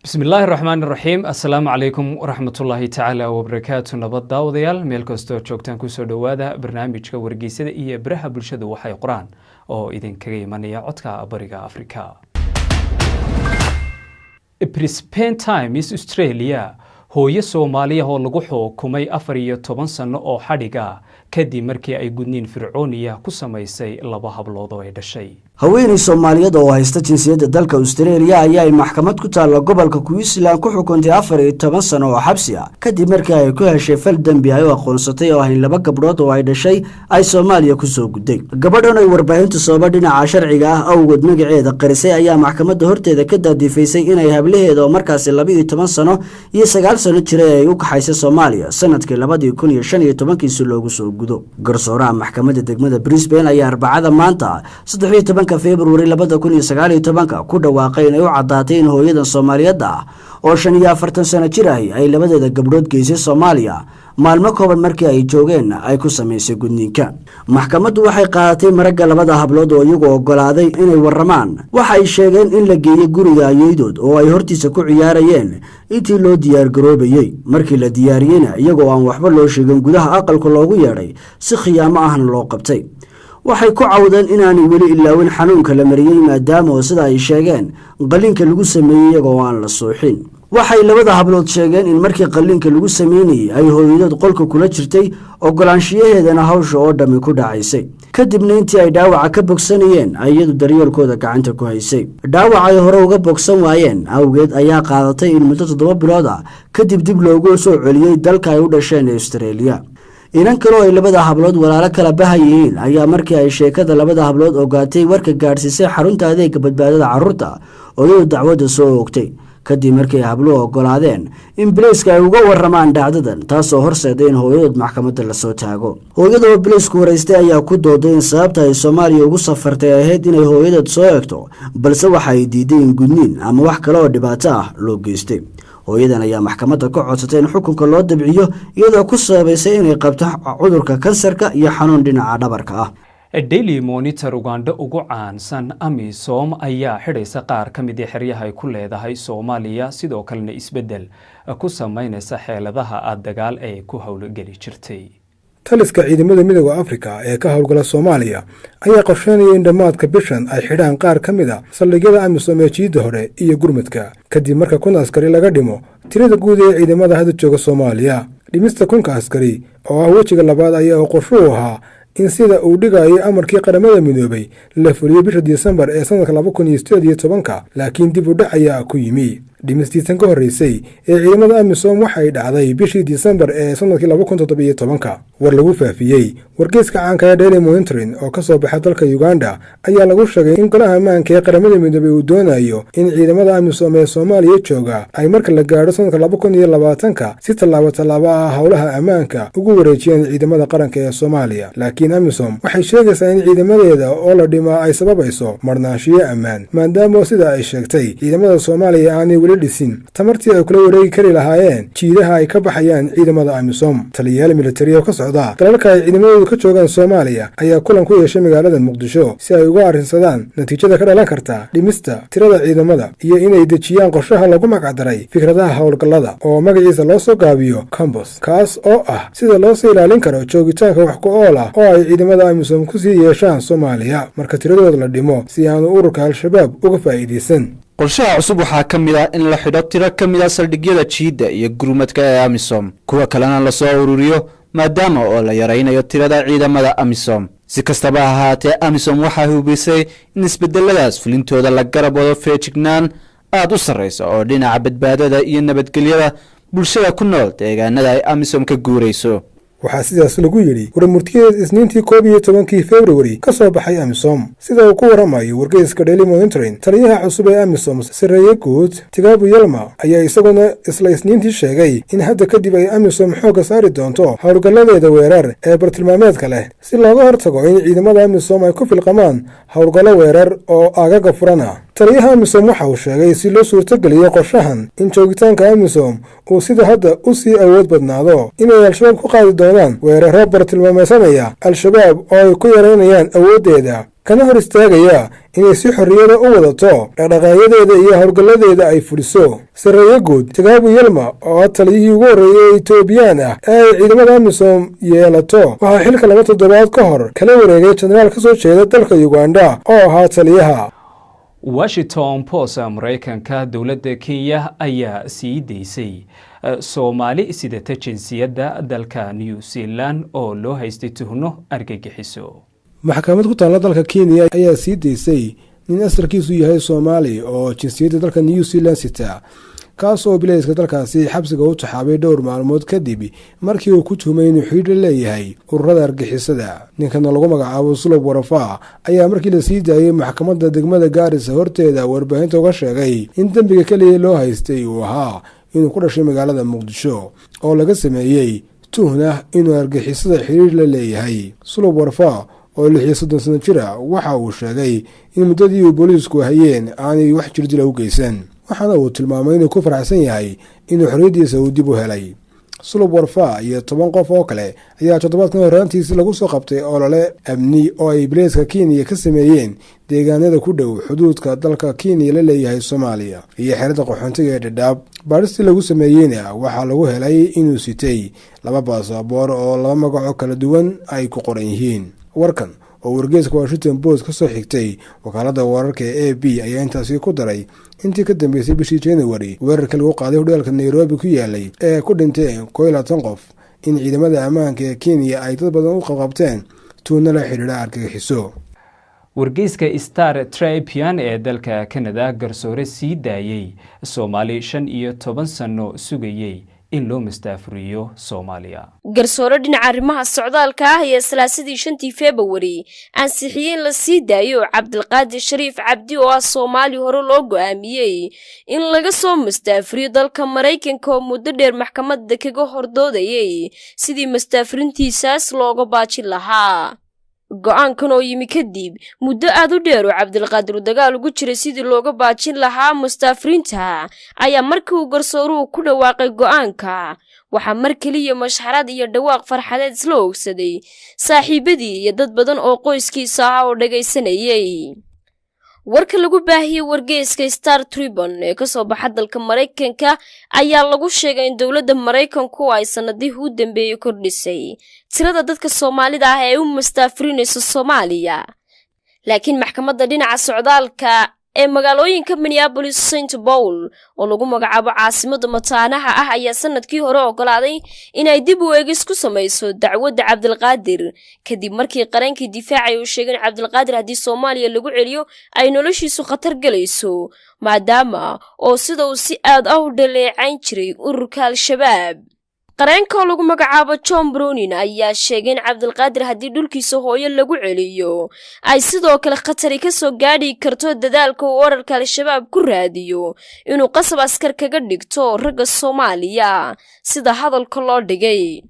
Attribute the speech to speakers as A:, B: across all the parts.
A: Bismi illaahi raxmaan iraxiim. Assalaamu calaykum waraxmatullaahi tacaala wabarakaatu. Nabad daawadayaal, meel kastoo joogtaan, kusoo dhowaada barnaamijka wargeysyada iyo baraha bulshadu waxay qoraan oo idinkaga imanaya Codka Bariga Afrika. Brisbane Times, Australia: hooyo Soomaaliya oo lagu xukumay 14 sano oo xadhiga kadib markii ay gudniin fircooniya ku samaysay laba hablood oo ay dhashay.
B: Haweeney Soomaaliyeed oo haysta jinsiyadda dalka Australia ayaa ay maxkamad ku taalla gobolka Queensland ku xukuntay 14 sano oo xabsi ah, kadib markii ay ku heshay fal dembi ay u aqoonsatay oo ahayn laba gabdhood oo ay dhashay ay Soomaaliya kusoo gudday. Gabadhan ay warbaahintu sababa dhinaca sharciga ah awgood magaceeda qarisay ayaa maxkamadda horteeda ka daadifaysay inay hablaheeda oo markaasi 12 sano iyo 9 sano jiray ay u kaxaysay Soomaaliya sanadkii 2015-kii si loogu soo gudo. Garsooraha maxkamadda degmada Brisbane ayaa Arbacada maanta, 13-ka Februari 2019-ka, ku dhawaaqay inay u caddaatay in hooyadan Soomaaliyeedda ah oo 45 sano jir ahi ay labadeeda gabdhood geysay Soomaaliya, maalmo kooban markii ay joogeen ay ku samaysay gudniinka. Maxkamaddu waxay qaadatay maragga labada hablood oo iyagu ogolaaday inay warramaan. Waxa ay sheegeen in la geeyey guriga ayeydood oo ay hortiisa ku ciyaarayeen intii loo diyaargaroobayey. Markii la diyaariyeyna, iyagoo aan waxba loo sheegin, gudaha aqalka loogu yeedhay, si khiyaamo ahna loo qabtay. Waxay ku cawdeen inaanay weli ilaawin xanuunka la mariyey, maadaama oo, sida ay sheegeen, qalliinka lagu sameeyey iyagoo aan la suuxin. Waxay labada hablood sheegeen in markii qalliinka lagu sameynayey ay hooyadood qolka kula jirtay, ogolaanshiyaheedana hawsha oo dhammi ku dhacaysay. Kadibna intii ay dhaawaca ka bogsanayeen ay iyadu daryeelkooda gacanta ku haysay. Dhaawac ay hore uga bogsan waayeen awgeed ayaa qaadatay in muddo 7 bilood ah kadib dib loogu soo celiyey dalka ay u dhasheen ee Australia. Inan kaloo ay labada hablood walaalo kala baha yihiin ayaa markii ay sheekada labada hablood ogaatay warka gaadhsiisay xarunta adeega badbaadada carruurta oo iyadu dacwadda soo oogtay, kadib markii habluhu ogolaadeen in bileyska ay uga waramaan dhacdadan, taasoo horseeday in hooyadood maxkamadda lasoo taago. Hooyada oo bileysku waraystay ayaa ku dooday in sababta ay Soomaaliya ugu safartay ahayd inay hooyadeed soo eegto, balse waxa ay diiday in gudniin ama wax kale oo dhibaato ah loo geystay. Hooyadan ayaa maxkamadda ka codsatay in xukunka loo dabciyo, iyadoo ku sababaysay inay qabto cudurka kansarka iyo xanuun dhinaca dhabarka ah.
A: Daily Monitor, Ugandha ugu caansan: AMISOM ayaa xidhaysa qaar ka mid a xeryaha ay ku leedahay Soomaaliya, sidoo kalena isbeddel ku sameynaysa xeeladaha dagaal ee ku howlgeli jirtay.
C: Taliska ciidamada Midooda Afrika ee ka howlgala Soomaaliya ayaa qorsheynaya in dhammaadka bishan ay xidhaan qaar ka mid a saldhigyada AMISOM ee jiidda hore iyo gurmadka, kadib marka 1000 askari laga dhimo tirada guud ee ciidamada hadda jooga Soomaaliya. Dhimista 1000-ka askari oo ah wejiga labaad ayaa uu qorshuhu ahaa in, sida uu dhigayo amarkii Qaramada Midoobay, la fuliyo bisha Disembar ee sanadka 2018-ka, laakiin dib u dhac ayaa ku yimi. Dhimistiisan ka horreysay ee ciidamada AMISOM waxay dhacday bishii Disembar ee sanadkii 2017-ka. War lagu faafiyey wargeyska caanka ee Daily Monitoring oo ka soo baxa dalka Uganda ayaa lagu sheegay in Golaha Ammaanka ee Qaramada Midoobey uu doonayo in ciidamada AMISOM ee Soomaaliya jooga ay marka la gaadho sanadka 2020-ka si tallaabo tallaabo ah howlaha ammaanka ugu wareejiyeen ciidamada qaranka ee Soomaaliya. Laakiin AMISOM waxay sheegaysaa in ciidamadeeda oo la dhimaa ay sababayso marnaanshiyo ammaan, maadaama, sida ay sheegtay, ciidamada Soomaaliya aanay weli dhisin tamartii ay kula wareegi kari lahaayeen jiidaha ay ka baxayaan ciidamada AMISOM. Taliyayaal militari oo ka socda dalalka ay ciidamadoodu ka joogaan Soomaaliya ayaa kulan ku yeeshay magaalada Muqdisho si ay uga arrinsadaan natiijada ka dhalan karta dhimista tirada ciidamada iyo inay dejiyaan qorshaha lagu magacdaray fikradaha howlgallada oo magaciisa loo soo gaabiyo COMPASS, kaas oo ah sida loo sii ilaalin karo joogitaanka wax ku ool ah oo ay ciidamada AMISOM kusii yeeshaan Soomaaliya marka tiradooda la dhimo, si aanu ururka Al-Shabaab uga faa'iidaysan.
D: Qorshaha cusub waxaa ka mid ah in la xidho tiro ka mid ah saldhigyada jiidda iyo gurmadka ee AMISOM, kuwa kalena lasoo ururiyo, maadaama oo la yaraynayo tirada ciidamada AMISOM. Si kastaba ha ahaatee, AMISOM waxaa hubisay in isbedeladaas fulintooda la garab wado feejignaan aada u sarreysa oo dhinaca badbaadada iyo nabadgelyada bulshada ku nool deegaanada ay AMISOM ka guurayso.
C: Waxaa sidaas lagu yidhi warmurtiyeed Isniintii 11-kii Februari ka soo baxay AMISOM. Sida uu ku waramayo wargeyska Daily Monitoring, taliyaha cusub ee AMISOM, Sareeye Guud Tigabu Yelma, ayaa isaguna isla Isniintii sheegay in hadda kadib ay AMISOM xoogga saari doonto howlgalladeeda weerar ee bartilmaameedka leh, si looga hortago in ciidamada AMISOM ay ku filqamaan howlgallo weerar oo aagaga furan ah. Taliyaha AMISOM waxa uu sheegay, si loo suurtogeliyo qorshahan, in joogitaanka AMISOM uu sida hadda u sii awood badnaado, inay Al-Shabaab ku qaadi doonaan weeraro bartilmaameysanaya Al-Shabaab oo ay ku yaraynayaan awooddeeda. Kana hor istaagaya inay si xorriyada u wadato dhaqdhaqaaqyadeeda iyo howlgalladeeda ay fuliso. Sarreeye guud Tigabu Yelma, oo ah taliyihii ugu horreeyey ee Etoobiyaan ah ee ay ciidamada AMISOM yeelato, waxaa xilka 2 toddobaad ka hor kala wareegay jenaraal ka soo jeeda dalka Uganda oo ahaa taliyaha.
A: Washington Post, Maraykanka. Dowladda Kenya ayaa sii daysay Soomaali sidata jinsiyadda dalka New Zealand oo loo haystay tuhno argagixiso.
C: Maxkamad ku taalla dalka Kenya ayaa sii daysay nin asalkiisu yahay Soomaali oo jinsiyadda dalka New Zealand sita, kaas oo bilayska dalkaasi xabsiga u taxaabay dhowr maalmood kadib markii uu ku tuhmay inuu xidhiidh la leeyahay ururada argixisada. Ninkana lagu magacaabo Sulob Warafa ayaa markii la sii daayey maxkamadda degmada Gaarisa horteeda warbaahinta uga sheegay in dembiga keliya loo haystay uu ahaa inuu ku dhashay magaalada Muqdisho, oo laga sameeyey tuhna inuu argixisada xidhiidh la leeyahay. Sulob Warfa oo 36 sano jira waxa uu sheegay in muddadii uu booliisku hayeen aanay wax jirdila u geysan, waxaana uu tilmaamay inuu ku faraxsan yahay inuu xorriyaddiisa uu dib u helay. Sulub Warfa iyo 10 qof oo kale ayaa toddobaadkan horraantiisi lagu soo qabtay olole amni oo ay bileyska Kenya ka sameeyeen deegaanada ku dhow xuduudka dalka Kenya la leeyahay Soomaaliya iyo xerada qaxoontiga ee Dhadhaab. Baadhistii lagu sameeyeyna waxaa lagu helay inuu sitay laba baasaboor oo laba magaco kala duwan ay ku qoran yihiin. Warkan oo wargeeska Washington Post ka soo xigtay wakaalada wararka ee AP ayaa intaasi ku daray intii ka dambeysay bishii January weerarka lagu qaaday hodheelka Nairobi ku yaalay ee ku dhinteen 21 qof, in ciidamada ammaanka ee Kenya ay dad badan u qabqabteen tuuno la xidhiidha argagixiso.
A: Wargeyska Star Tribune ee dalka Canada. Garsoore sii daayey Soomaali 15 sano sugayey in loo mastaafuriyo Soomaaliya.
E: Garsoore dhinaca arrimaha socdaalka ah ayaa Salaasadii 5-tii Februari ansixiyey in la sii daayo Cabdilqaadir Shariif Cabdi, oo ah Soomaali hore loo go'aamiyey in laga soo mastaafuriyo dalka Maraykanka, oo muddo dheer maxkamadda kaga hordoodayay sidii mastaafurintiisaas looga baajin lahaa. Go'aankan oo yimi kadib muddo aad u dheer oo Cabdilqaadir dagaal ugu jiray sidii looga baajin lahaa mustaafiriinta, ayaa markii uu garsooruhu ku dhawaaqay go'aanka, waxaa mar keliya mashxarad iyo dhawaaq farxadeed isla oogsaday saaxiibadii iyo dad badan oo qoyskiisa ah oo dhagaysanayay. Warka lagu baahiyey wargeyska Star Tribune ee kasoo baxa dalka Maraykanka ayaa lagu sheegay in dowladda Maraykanku ay sanadihii u dambeeyey kordhisay tirada dadka Soomaalida ah ee u mastaafurinaysa Soomaaliya, laakiin maxkamadda dhinaca socdaalka ee magaalooyinka Minneapolis St Paul, oo lagu magacaabo caasimadda mataanaha ah, ayaa sanadkii hore ogolaaday inay dib u eegis ku samayso dacwadda Cabdilqaadir, kadib markii qareenkii difaacay uu sheegay in Cabdilqaadir haddii Soomaaliya lagu celiyo ay noloshiisu khatar gelayso, maadaama oo sida uu si aad ah u dhaleecayn jiray ururka Al-Shabaab. Qareenka oo lagu magacaabo John Browning ayaa sheegay in Cabdilqaadir haddii dhulkiisa hooyo lagu celiyo ay sidoo kale khatari ka soo gaadhi karto dadaalka uu ururka Al-Shabaab ku raadiyo inuu qasab askar kaga dhigto ragga Soomaaliya, sida hadalka loo dhigay.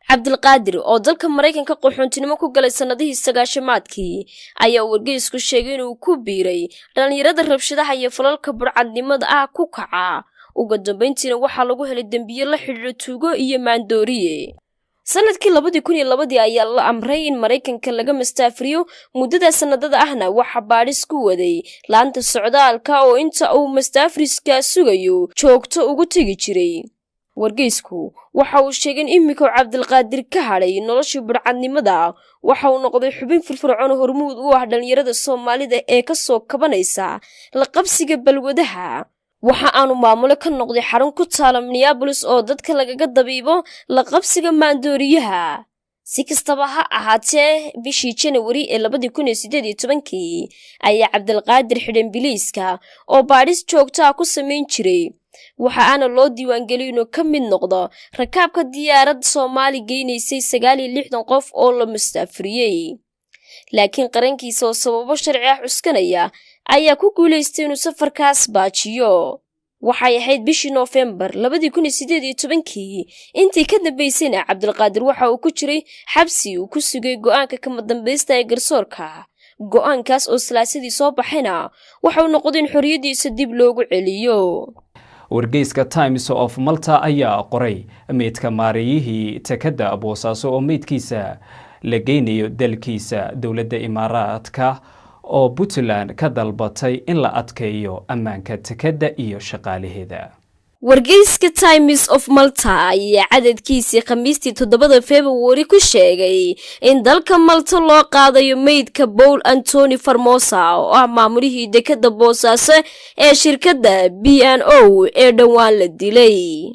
E: Cabdilqaadir oo dalka Maraykanka qaxoontinimo ku galay sannadihii 90-aadkii ayaa wargeysku sheegay inuu ku biiray dhallinyarada rabshadaha iyo falalka burcadnimada ah ku kaca. Ugu dambayntiina waxaa lagu helay dembiyo la xidhiidha tuugo iyo maandooriye. Sanadkii 2002-dii ayaa la amray in Maraykanka laga mastaafriyo. Muddada sanadada ahna waxaa baadhis ku waday laanta socdaalka, oo inta uu mastaafriska sugayo joogto ugu tegi jiray. Wargeysku waxa uu sheegay in iminka Cabdilqaadir ka hadhay noloshii burcadnimada, waxa uu noqday xubin firfircoon hormuud u ah dhallinyarada Soomaalida ee kasoo kabanaysa la qabsiga balwadaha. Waxa aanu maamulo ka noqday xarun ku taala Minneapolis oo dadka lagaga dabiibo la qabsiga maandooriyaha. Si kastaba ha ahaatee, bishii Janawari ee 2018-kii ayaa Cabdilqaadir xidhan biliiska oo baadhis joogto ah ku samayn jiray, waxa aana loo diiwaangeliyay inuu ka mid noqdo rakaabka diyaarad Soomaali geynaysay 69 qof oo la mustaafuriyey, laakiin qarankiisa oo sababo sharci ah cuskanaya ayaa ku guulaystay inuu safarkaas baajiyo. Waxay ahayd bishii Noofembar 2018-kii. Intii ka dambaysayna Cabdilqaadir waxa uu ku jiray xabsi uu ku sugay go'aanka kama dambaysta ee garsoorka. Go'aankaas oo Salaasadii soo baxayna waxa uu noqday in xorriyaddiisa dib loogu celiyo.
A: Wargeyska Times of Malta ayaa qoray meydka maariyihii tekadda Boosaaso oo meydkiisa la geynayo dalkiisa. Dowladda Imaaraadka oo Puntland ka dalbatay in la adkeeyo ammaanka dekedda iyo shaqaalaheeda.
E: Wargeyska Times of Malta ayaa cadadkiisii Khamiistii 7-da Februari ku sheegay in dalka Malta loo qaadayo meydka Paul Antony Formosa, oo ah maamulihii dekadda Boosaaso ee shirkadda B&O ee dhowaan la dilay.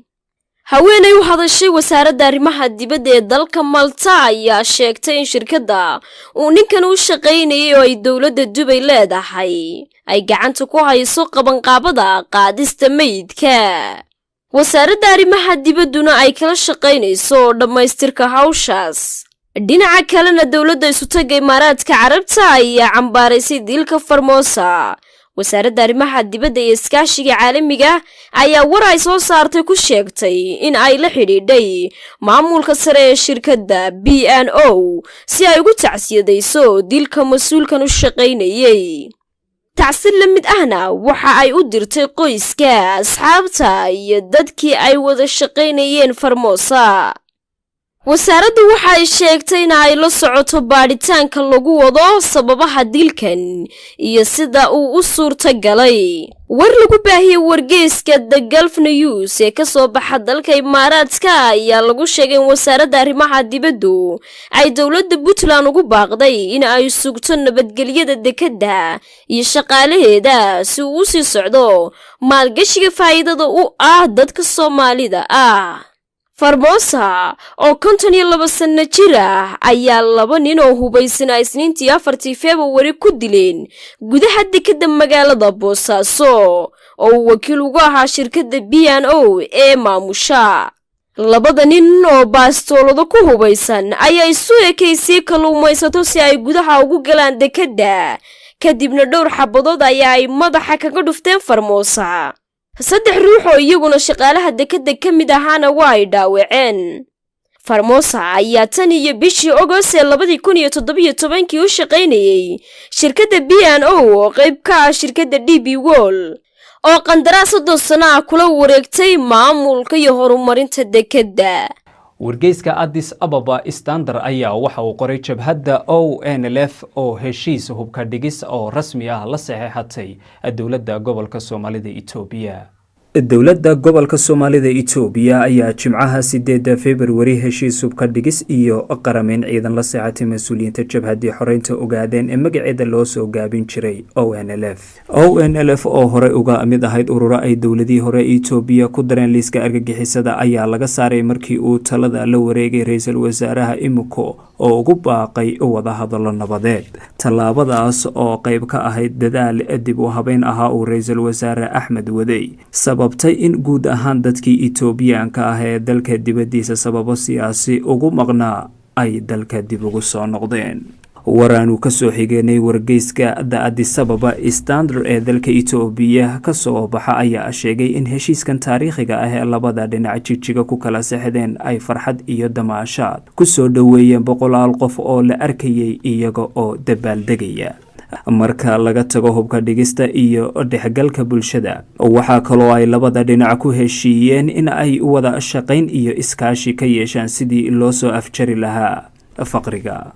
E: Haweenay u hadashay wasaaradda arrimaha dibadda ee dalka Malta ayaa sheegtay in shirkadda uu ninkan u shaqaynayay, oo ay dowladda Dubay leedahay, ay gacanta ku hayso qabanqaabada qaadista meydka, wasaaradda arrimaha dibadduna ay kala shaqaynayso dhammaystirka hawshaas. Dhinaca kalena, dowladda Isutagga Imaaraadka Carabta ayaa cambaaraysay dilka Formosa. Wasaaradda arrimaha dibadda iyo iskaashiga caalamiga ayaa war ay soo saartay ku sheegtay in ay la xidhiidhay maamulka sare ee shirkadda B&O si ay ugu tacsiyadayso dilka mas-uulkan u shaqaynayay. Tacsi la mid ahna waxa ay u dirtay qoyska, asxaabta iyo dadkii ay wada shaqaynayeen Formosa. Wasaaraddu waxa ay sheegtay in ay la socoto baadhitaanka lagu wado sababaha dilkan iyo sida uu u suurta galay. War lagu baahiyey wargeyska The Gulf News ee kasoo baxa dalka Imaaraadka ayaa lagu sheegay in wasaaradda arrimaha dibaddu ay dowladda Puntland ugu baaqday in ay sugto nabadgelyada dekedda iyo shaqaalaheeda si uu u sii socdo maalgashiga faa'iidada u ah dadka Soomaalida ah. Formosa oo 52 sano jir ah ayaa laba nin oo hubaysana Isniintii 4-tii Februari ku dileen gudaha dekedda magaalada Boosaaso, oo uu wakiil ugu ahaa shirkadda B&O ee maamusha. Labada nin oo baastoolado ku hubaysan ayaa isu ekaysay kalluumaysato si ay gudaha ugu galaan dekedda, kadibna dhowr xabadood ayaa ay madaxa kaga dhufteen Formosa. Saddex ruux oo iyaguna shaqaalaha dekedda ka mid ahaana waa ay dhaawaceen. Formosa ayaa tan iyo bishii Ogost ee 2017-kii u shaqaynayey shirkadda B&O, oo qayb ka ah shirkadda DP World, oo qandaraas 30 sano ah kula wareegtay maamulka iyo horumarinta dekedda.
A: Wargeyska Addis Ababa Standard ayaa waxa uu qoray jabhadda ONLF oo heshiis hubka dhigis oo rasmi ah la saxeexatay dowladda gobolka Soomaalida Itoobiya. Dowladda gobolka Soomaalida Itoobiya ayaa Jimcaha 8-da Februari heshiis hubka dhigis iyo qarameyn ciidan la seexatay mas-uuliyiinta jabhaddii xoreynta Ogaadeen ee magaceeda loo soo gaabin jiray ONLF. ONLF oo horey uga mid ahayd ururo ay dowladihii hore Itoobiya ku dareen liiska argagixisada ayaa laga saaray markii uu talada la wareegay ra-iisul wasaaraha imiko, oo ugu baaqay wadahadallo nabadeed. Tallaabadaas oo qayb ka ahayd dadaal dib u habeyn ahaa uu ra-iisul wasaare Axmed wadey, sababtay in guud ahaan dadkii Itoobiyaanka ah ee dalka dibaddiisa sababo siyaasi ugu maqnaa ay dalka dib ugu soo noqdeen. Waraanu kasoo xigeenay wargeyska The Addis Ababa Standard ee dalka Itoobiya kasoo baxa ayaa sheegay in heshiiskan taariikhiga ah ee labada dhinac Jigjiga ku kala sexdeen ay farxad iyo damaashaad kusoo dhoweeyeen boqolaal qof oo la arkayay iyaga oo dabaaldegaya. Marka laga tago hubka dhigista iyo dhexgalka bulshada, waxaa kaloo ay labada dhinac ku heshiiyeen in ay wada shaqayn iyo iskaashi ka yeeshaan sidii loo soo afjari lahaa faqriga,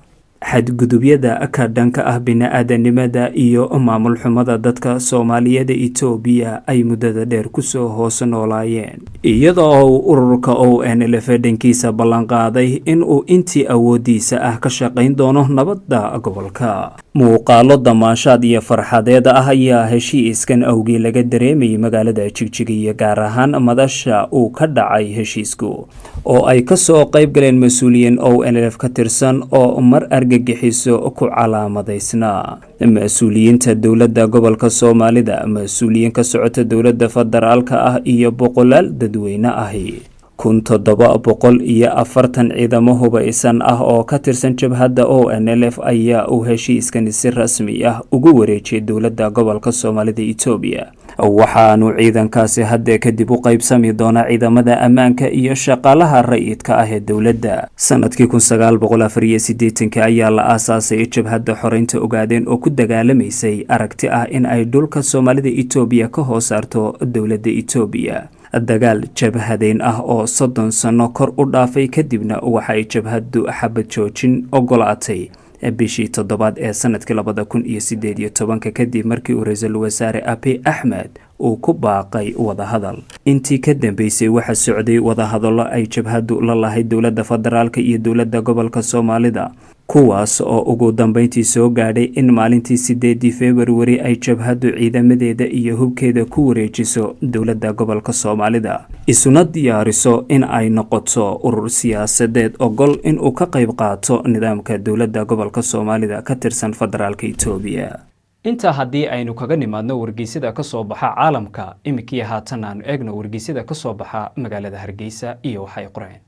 A: xadgudubyada ka dhanka ah bini-aadanimada iyo maamul xumada dadka Soomaaliyeed Itoobiya ay muddada dheer kusoo hoos noolaayeen, iyadoo uu ururka ONLF dhankiisa ballanqaaday inuu intii awoodiisa ah ka shaqayn doono nabadda gobolka. Muuqaalo damaashaad iyo farxadeed ah ayaa heshiiskan awgii laga dareemayay magaalada Jigjiga, iyo gaar ahaan madasha uu ka dhacay heshiisku, oo ay kasoo qayb galeen mas-uuliyiin ONLF ka tirsan oo mar argagixiso ku calaamadaysnaa, mas-uuliyiinta dowladda gobolka Soomaalida, mas-uuliyiin ka socota dowladda federaalka ah iyo boqolaal dadweyne ahi. 1740 ciidamo hubaysan ah oo ka tirsan jabhadda ONLF ayaa uu heshiiskani si rasmi ah ugu wareejiyay dowladda gobolka Soomaalida Itoobiya. Waxaanu ciidankaasi hadda kadib u qaybsami doonaa ciidamada ammaanka iyo shaqaalaha rayidka ah ee dowladda. Sanadkii 1984-kii ayaa la aasaasay Jabhadda Xoreynta Ogaadeen, oo ku dagaalamaysay aragti ah in ay dhulka Soomaalida Itoobiya ka hoos saarto dowladda Itoobiya. Dagaal jabhadeyn ah oo 30 sano kor u dhaafay kadibna waxay jabhaddu xabad joojin ogolaatay. Bishii toddobaad ee sanadkii 2018, kadib markii uu ra-iisul wasaare Abiy Axmed uu ku baaqay wadahadal. Intii ka dambeysay waxaa socday wadahadallo ay jabhaddu la lahayd dowladda federaalka iyo dowladda gobolka Soomaalida, kuwaas oo ugu dambeyntii soo gaadhay in maalintii 8-dii Februari ay jabhaddu ciidamadeeda iyo hubkeeda ku wareejiso dowladda gobolka Soomaalida, isuna diyaariso in ay noqoto urur siyaasadeed ogol inuu ka qayb qaato nidaamka dowladda gobolka Soomaalida ka tirsan federaalka Itoobiya. Intaa haddii aynu kaga nimaadno wargeysyada ka soo baxa caalamka, iminkii haatan aanu eegno wargeysyada ka soo baxa magaalada Hargeysa iyo waxay qoreen.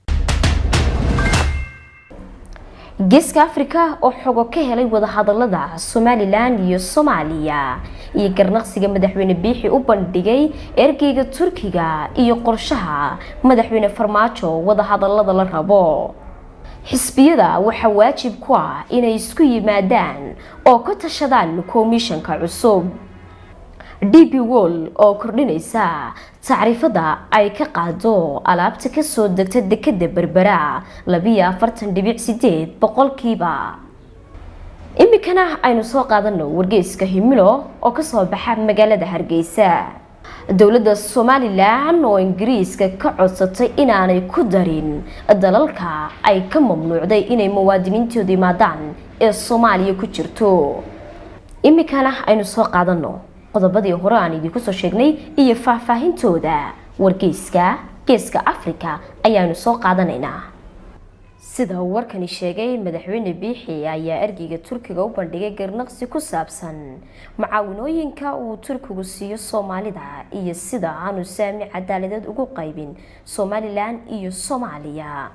E: Geeska Afrika oo xogo ka helay wadahadalada Somaliland iyo Soomaaliya, iyo garnaqsiga madaxweyne Biixi u bandhigay ergeyga Turkiga, iyo qorshaha madaxweyne Farmaajo wadahadalada la rabo. Xisbiyada waxaa waajib ku ah inay isku yimaadaan oo ka tashadaan komishanka cusub. DP World oo kordhinaysa tacriifada ay ka qaado alaabta kasoo degta dekada Berbera 42.8%. Iminkana aynu soo qaadano wargeyska Himilo oo kasoo baxa magaalada Hargeysa. Dowladda Somaliland oo Ingiriiska ka codsatay inaanay ku darin dalalka ay ka mamnuucday inay muwaadiniintooda yimaadaan ee Soomaaliya ku jirto. Iminkana aynu soo qaadano qodobadii hore aan idinku soo sheegnay iyo faahfaahintooda. Wargeyska Geeska Africa ayaanu soo qaadanaynaa. Sida uu warkani sheegay, madaxweyne Biixi ayaa ergeyga Turkiga u bandhigay garnaqsi ku saabsan mucaawinooyinka uu Turkigu siiyo Soomaalida iyo sida aanu saami cadaaladeed ugu qaybin Somaliland iyo Soomaaliya.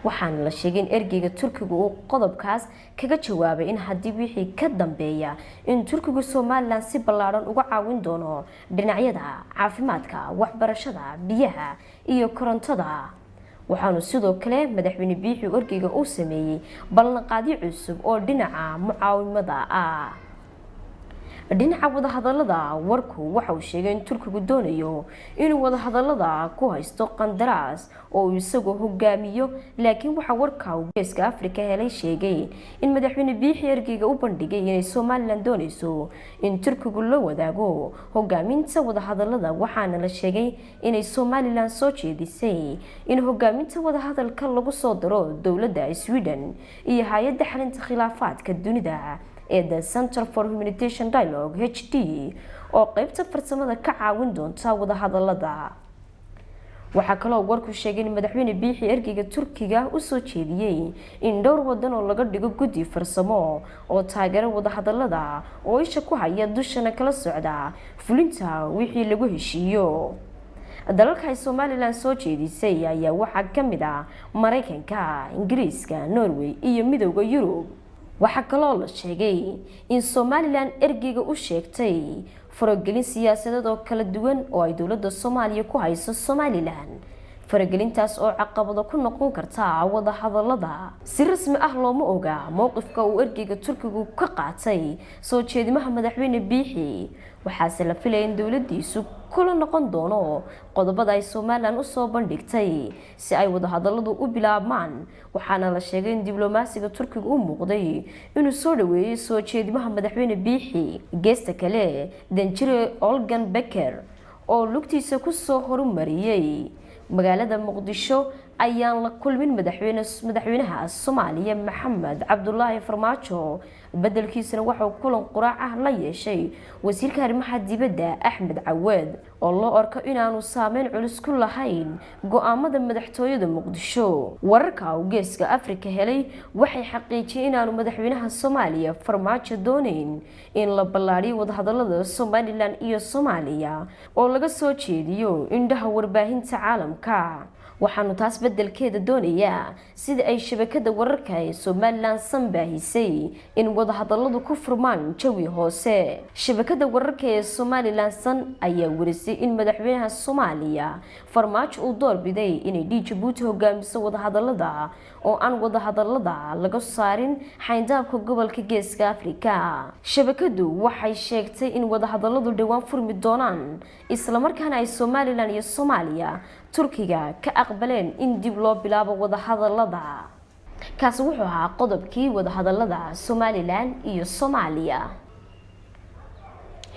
E: Waxaana la sheegay in ergeyga Turkiga uu qodobkaas kaga jawaabay in haddii wixii ka dambeeya in Turkigu Somaliland si ballaadhan uga caawin doono dhinacyada caafimaadka, waxbarashada, biyaha iyo korontada. Waxaanu sidoo kale madaxweyne Biixi ergeyga uu sameeyey ballanqaadyo cusub oo dhinaca mucaawimada ah. Dhinaca wadahadalada, warku waxa uu sheegay in Turkigu doonayo inuu wadahadalada ku haysto qandaraas oo uu isagoo hogaamiyo, laakiin waxaa warka uu Geeska Afrika helay sheegay in madaxweyne Biixi ergeyga u bandhigay inay Somaliland dooneyso in Turkigu la wadaago hogaaminta wadahadalada. Waxaana la sheegay inay Somaliland soo jeedisay in hogaaminta wadahadalka lagu soo daro dowladda Sweden iyo hay-adda xalinta khilaafaadka dunida ee The Center for Humanitarian Dialogue, HD, oo qeybta farsamada ka caawin doonta wadahadalada. Waxaa kaloo warku sheegay in madaxweyne Biixi ergeyga Turkiga usoo jeediyey in dhowr wadan oo laga dhigo guddi farsamo oo taageero wadahadalada oo isha ku haya, dushana kala socda fulinta wixii lagu heshiiyo. Dalalka ay Somaliland soo jeedisay ayaa waxaa kamid ah Mareykanka, Ingiriiska, Norway iyo Midowda Yurub. Waxaa kaloo la sheegay in Somaliland ergeyga u sheegtay faragelin siyaasadeed oo kala duwan oo ay dowladda Soomaaliya ku hayso Somaliland, faragelintaas oo caqabado ku noqon karta wadahadalada. Si rasmi ah looma oga mowqifka uu ergeyga Turkigu ka qaatay soo jeedimaha madaxweyne Biixi, waxaase la filaya in dowladiisu kula noqon doono qodobada ay Somaliland usoo bandhigtay si ay wadahadaladu u bilaabmaan. Waxaana la sheegay in diblomaasiga Turkiga u muuqday inuu soo dhaweeyey soo jeedimaha madaxweyne Biixi. Geesta kale, danjire Olgan Beker oo lugtiisa kusoo horumariyey magaalada Muqdisho ayaan la kulmin madaxweynaha Soomaaliya Maxamed Cabdulaahi Farmaajo. Bedelkiisana waxauu kulan quraac ah la yeeshay wasiirka arrimaha dibadda Axmed Caweed, oo loo arko inaanu saameyn culus ku lahayn go-aamada madaxtooyada Muqdisho. Wararka uu Geeska Afrika helay waxay xaqiijiyeen inaanu madaxweynaha Soomaaliya Farmaajo dooneyn in la ballaadhiyo wadahadalada Somaliland iyo Soomaaliya oo laga soo jeediyo indhaha warbaahinta caalamka. Waxaanu taas bedelkeeda doonayaa, sida ay shabakada wararka ee Somaliland San baahisay, in wadahadaladu ku furmaan jawi hoose. Shabakada wararka ee Somaliland San ayaa warisay in madaxweynaha Soomaaliya Farmaajo uu doorbiday inay Djibuuti hogaamiso wadahadalada oo aan wadahadalada laga saarin xayndaabka gobolka Geeska Afrika. Shabakadu waxay sheegtay in wadahadaladu dhowaan furmi doonaan, islamarkaana ay Somaliland iyo Soomaaliya Turkiga ka aqbaleen in dib loo bilaabo wadahadalada. Kaasi wuxuu ahaa qodobkii wadahadalada Somaliland iyo Soomaaliya.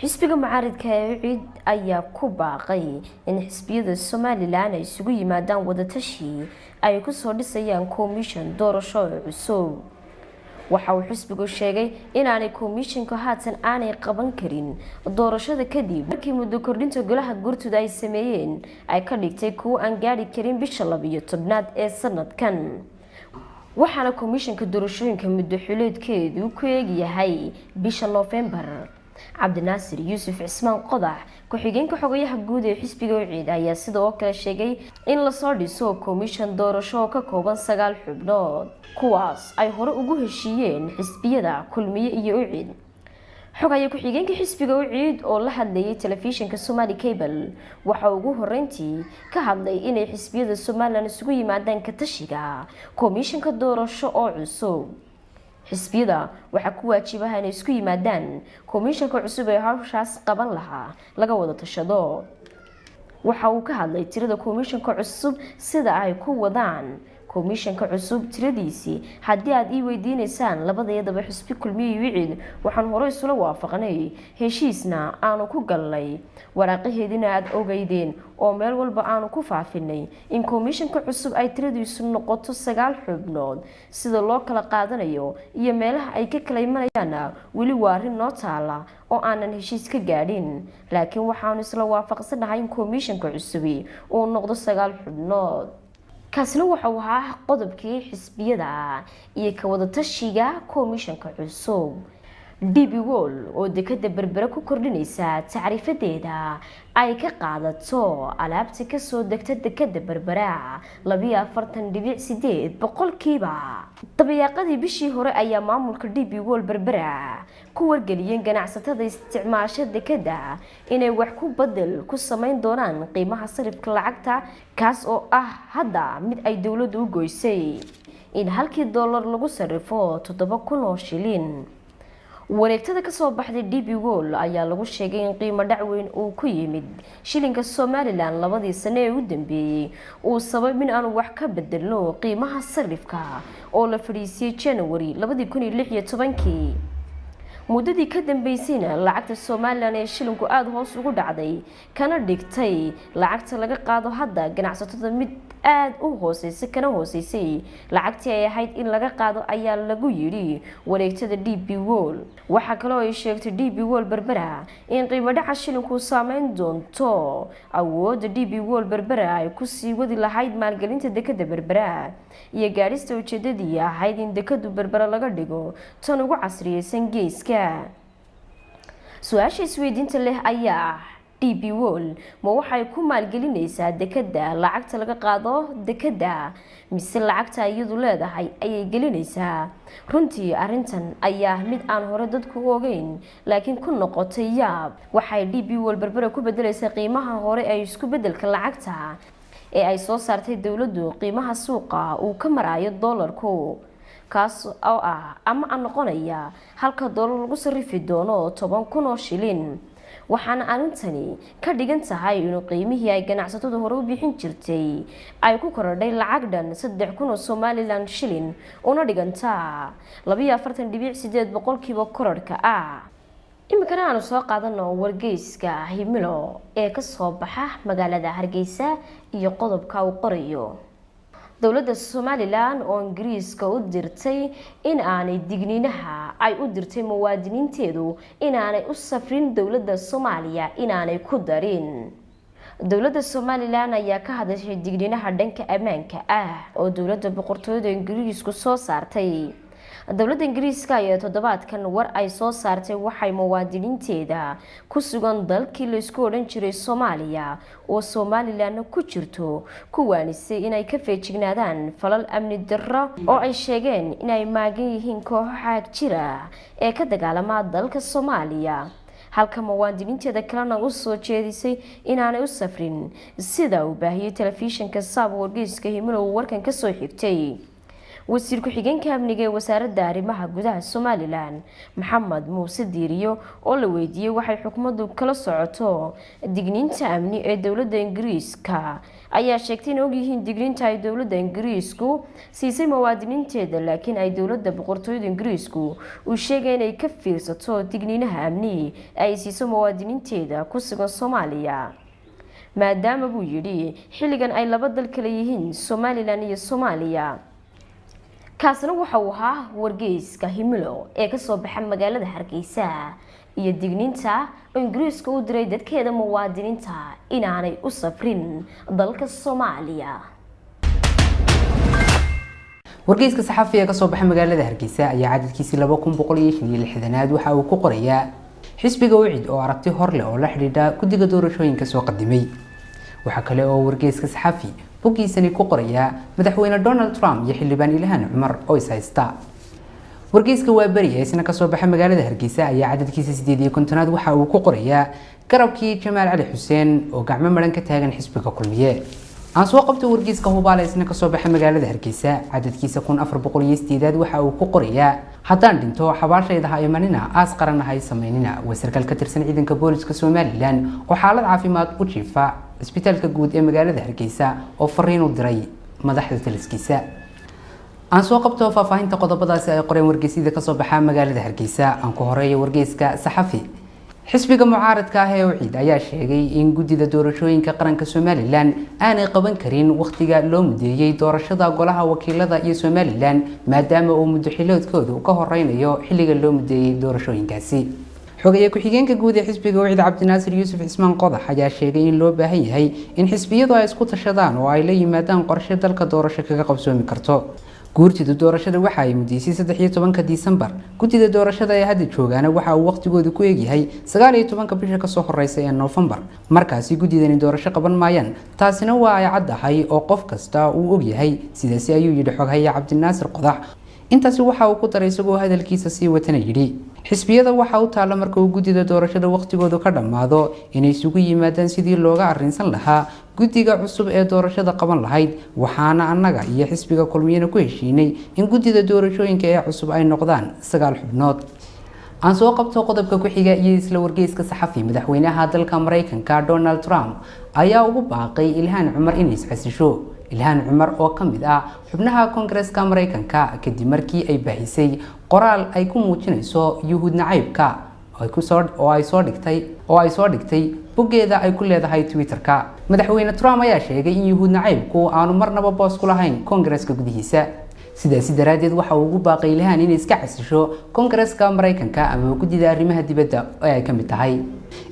E: Xisbiga mucaaridka ee UCID ayaa ku baaqay in xisbiyada Somaliland ay isugu yimaadaan wadatashi ay kusoo dhisayaan komishan doorasho oo cusub. Waxa uu xisbigu sheegay inaanay komishanku haatan aanay qaban karin doorashada, kadib markii muddo kordhinta golaha guurtida ay sameeyeen ay ka dhigtay kuwo aan gaari karin bisha 12aad ee sanadkan, waxaana komishanka doorashooyinka muddo xileedkeedu ku eegyahay bisha Noofembar. Cabdinaasir Yuusuf Cismaan Qodax, ku-xigeenka xogayaha guud ee xisbiga UCID, ayaa sidoo kale sheegay in lasoo dhiso komishan doorasho oo ka kooban sagaal xubnood, kuwaas ay hore ugu heshiiyeen xisbiyada Kulmiye iyo UCID. Xogaya ku-xigeenka xisbiga UCID oo la hadlayay telefishinka Somali Cable waxa ugu horeyntii ka hadlay inay xisbiyada Somaliland isugu yimaadaan katashiga komishanka doorasho oo cusub. Xisbiyada waxaa ku waajibaha inay isku yimaadaan komishanka cusub ee hawshaas qaban lahaa laga wada tashado. Waxa uu ka hadlay tirada komishanka cusub, sida ay ku wadaan komishanka cusub tiradiisii. "Haddii aad ii weydiineysaan, labadayadaba xisbi Kulmiye iyo UCID waxaan hore isula waafaqnay, heshiisna aanu ku galnay, waraaqaheedina aada ogeydeen oo meel walba aanu ku faafinay, in komishanka cusub ay tiradiisu noqoto sagaal xubnood. Sida loo kala qaadanayo iyo meelaha ay ka kala imanayaanna weli waa arrin noo taala oo aanan heshiis ka gaadhin, laakiin waxaanu isla waafaqsanahay in komishanka cusubi uu noqdo sagaal xubnood." Kaasina waxau ahaa qodobkii xisbiyada iyo ka wadatashiga komishanka cusub. DP World oo dekada Berbere ku kordhinaysa tacriifadeeda ay ka qaadato alaabta kasoo degta dekada Berbera 42.8%. Dabayaaqadii bishii hore ayaa maamulka DP World Berbera ku wargeliyeen ganacsatada isticmaasha dekada inay wax ku bedel ku sameyn doonaan qiimaha sarifka lacagta, kaas oo ah hadda mid ay dowladdu u goysay in halkii dollar lagu sarifo 7,000 oo shilin. Wareegtada kasoo baxday DP World ayaa lagu sheegay in qiimo dhac weyn uu ku yimid shilinka Somaliland labadii sano ee u dambeeyey uu sabab in aanu wax ka bedelno qiimaha sarifka oo la fadhiisiyey January 2016-kii. Muddadii ka dambeysayna lacagta Somaliland ee shilinku aada hoos ugu dhacday, kana dhigtay lacagta laga qaado hadda ganacsatada mid aada u hooseysa, kana hooseysay lacagtii ay ahayd in laga qaado, ayaa lagu yidhi wareegtada DP World. Waxaa kaloo ay sheegtay DP World Berbera in qiimo dhaca shilinku saameyn doonto awoodda DP World Berbera ay kusii wadi lahayd maalgelinta dekada Berbera iyo gaadhista ujeedadii ahayd in dekadu Berbera laga dhigo tan ugu casriyeysan geeska. Su-aasha isweydiinta leh ayaa ah: DP World ma waxay ku maalgelinaysaa dekada lacagta laga qaado dekada, mise lacagta iyadu leedahay ayay gelinaysaa? Runtii arrintan ayaa mid aan hore dadku u ogeyn, laakiin ku noqotay yaab. Waxay DP World Berbera ku bedelaysaa qiimaha hore ee isku bedelka lacagta ee ay soo saartay dowladdu qiimaha suuqa uu ka marayo doolarku, kaas oo ah ama a noqonaya halka doolar lagu sarifi doono 10,000 oo shilin. Waxaana arrintani ka dhigan tahay inuu qiimihii ay ganacsatadu hore u bixin jirtay ay ku korodhay lacag dhan 3,000 oo Somaliland shilin, una dhiganta 42.8% kororhka ah. Iminkana aanu soo qaadano wargeyska Himilo ee kasoo baxa magaalada Hargeysa iyo qodobka uu qorayo. Dowladda Somaliland oo Ingiriiska u dirtay in aanay digniinaha ay u dirtay muwaadiniinteedu inaanay u safrin dowladda Soomaaliya inaanay ku darin. Dowladda Somaliland ayaa ka hadashay digniinaha dhanka ammaanka ah oo dowladda Boqortooyada Ingiriisku soo saartay. Dowladda Ingiriiska ayaa toddobaadkan war ay soo saartay waxay muwaadiniinteeda ku sugan dalkii laysku odhan jiray Soomaaliya oo Somalilandna ku jirto ku waanisay inay ka feejignaadaan falal amni darro oo ay sheegeen inay maagan yihiin kooxo xaag jira ee ka dagaalama dalka Soomaaliya, halka muwaadiniinteeda kalena u soo jeedisay inaanay u safrin, sida uu baahiyey telefishinka Saab. Wargeyska Himilo uu warkan kasoo xigtay. Wasiir ku-xigeenka amniga ee Wasaaradda Arrimaha Gudaha Somaliland, Maxamed Muuse Diiriyo, oo la weydiiyey waxay xukuumaddu kala socoto digniinta amni ee dowladda Ingiriiska, ayaa sheegtay in ogyihiin digniinta ay dowladda Ingiriisku siisay muwaadiniinteeda, laakiin ay dowladda Boqortooyada Ingiriisku uu sheegay inay ka fiirsato digniinaha amni ay siiso muwaadiniinteeda ku sugan Soomaaliya, maadaama, buu yidhi, xilligan ay laba dal kala yihiin, Somaliland iyo Soomaaliya. Kaasna waxa uu ahaa wargeyska Himilo ee kasoo baxa magaalada Hargeysa iyo digniinta oo Ingiriiska u diray dadkeeda muwaadiniinta inaanay u safrin dalka Soomaaliya.
F: Wargeyska Saxafi ee kasoo baxay magaalada Hargeysa ayaa cadadkiisii 2165aad waxa uu ku qorayaa xisbiga UCID oo aragti hor leh oo la xidhiidha guddiga doorashooyinka soo qadimay. Waxaa kale oo wargeyska Saxafi boggiisani ku qorayaa madaxweyne Donald Trump iyo xildhibaan Ilhaan Cumar oo is haysta. Wargeyska Waa Beri ee isna kasoo baxay magaalada Hargeysa ayaa cadadkiisa 58aad waxa uu ku qorayaa garabkii Jamaal Cali Xuseen oo gacmo maran ka taagan xisbiga Kulmiye. Aan soo qabto wargeyska Hubaale, isna kasoo baxay magaalada Hargeysa, cadadkiisa 1408aad waxa uu ku qorayaa: "Haddaan dhinto xabaashayda ha imanina, aas qaranna ha samaynina." Waa sarkaal ka tirsan ciidanka booliska Somaliland oo xaalad caafimaad u jiifa cisbitaalka guud ee magaalada Hargeysa oo fariin u diray madaxda taliskiisa. Aan soo qabto faahfaahinta qodobadaasi ay qoreen wargeysyada kasoo baxa magaalada Hargeysa. Aan ku horeeyo wargeyska Saxafi. Xisbiga mucaaradka ah ee UCID ayaa sheegay in guddida doorashooyinka qaranka Somaliland aanay qaban karin wakhtiga loo mudeeyey doorashada golaha wakiilada iyo Somaliland, maadaama uu muddo xiloodkoodu ka horeynayo xilliga loo mudeeyey doorashooyinkaasi. Xogaye ku-xigeenka guud ee xisbiga UCID, Cabdinaasir Yuusuf Cismaan Qodax, ayaa sheegay in loo baahan yahay in xisbiyadu ay isku tashadaan oo ay la yimaadaan qorshe dalka doorasho kaga qabsoomi karto. Guurtida doorashada waxa ay mudeysay 13-ka Disembar. Guddida doorashada ee hadda joogaana waxa uu waqtigooda ku eegyahay 19-ka bisha kasoo horeysa ee Noofembar. Markaasi guddidani doorasho qaban maayaan, taasina waa ay caddahay oo qof kasta uu ogyahay, sidaasi ayuu yidhi xoghaye Cabdinaasir Qodax. Intaasi waxa uu ku daray, isagoo hadalkiisa sii watana yidhi: "Xisbiyada waxa u taalla marka uu guddida doorashada waqtigoodu ka dhammaado inay isugu yimaadaan sidii looga arrinsan lahaa guddiga cusub ee doorashada qaban lahayd. Waxaana annaga iyo xisbiga Kulmiyana ku heshiinay in guddida doorashooyinka ee cusub ay noqdaan sagaal xubnood." Aan soo qabto qodobka ku xiga iyo isla wargeyska Saxafi. Madaxweynaha dalka Mareykanka Donald Trump ayaa ugu baaqay Ilhaan Cumar inay iscasisho. Ilhaan Cumar oo ka mid ah xubnaha Koongareeska Mareykanka, kadib markii ay baahisay qoraal ay ku muujinayso Yuhuud nacaybka oo ay soo dhigtay boggeeda ay ku leedahay Twitter-ka. Madaxweyne Trump ayaa sheegay in Yuhuud nacaybku aanu marnaba boos ku lahayn Koongareeska gudihiisa. Sidaasi daraaddeed waxa uu ugu baaqay Ilhaan inay iska casisho Koongareeska Mareykanka ama guddida arrimaha dibadda ee ay ka mid tahay.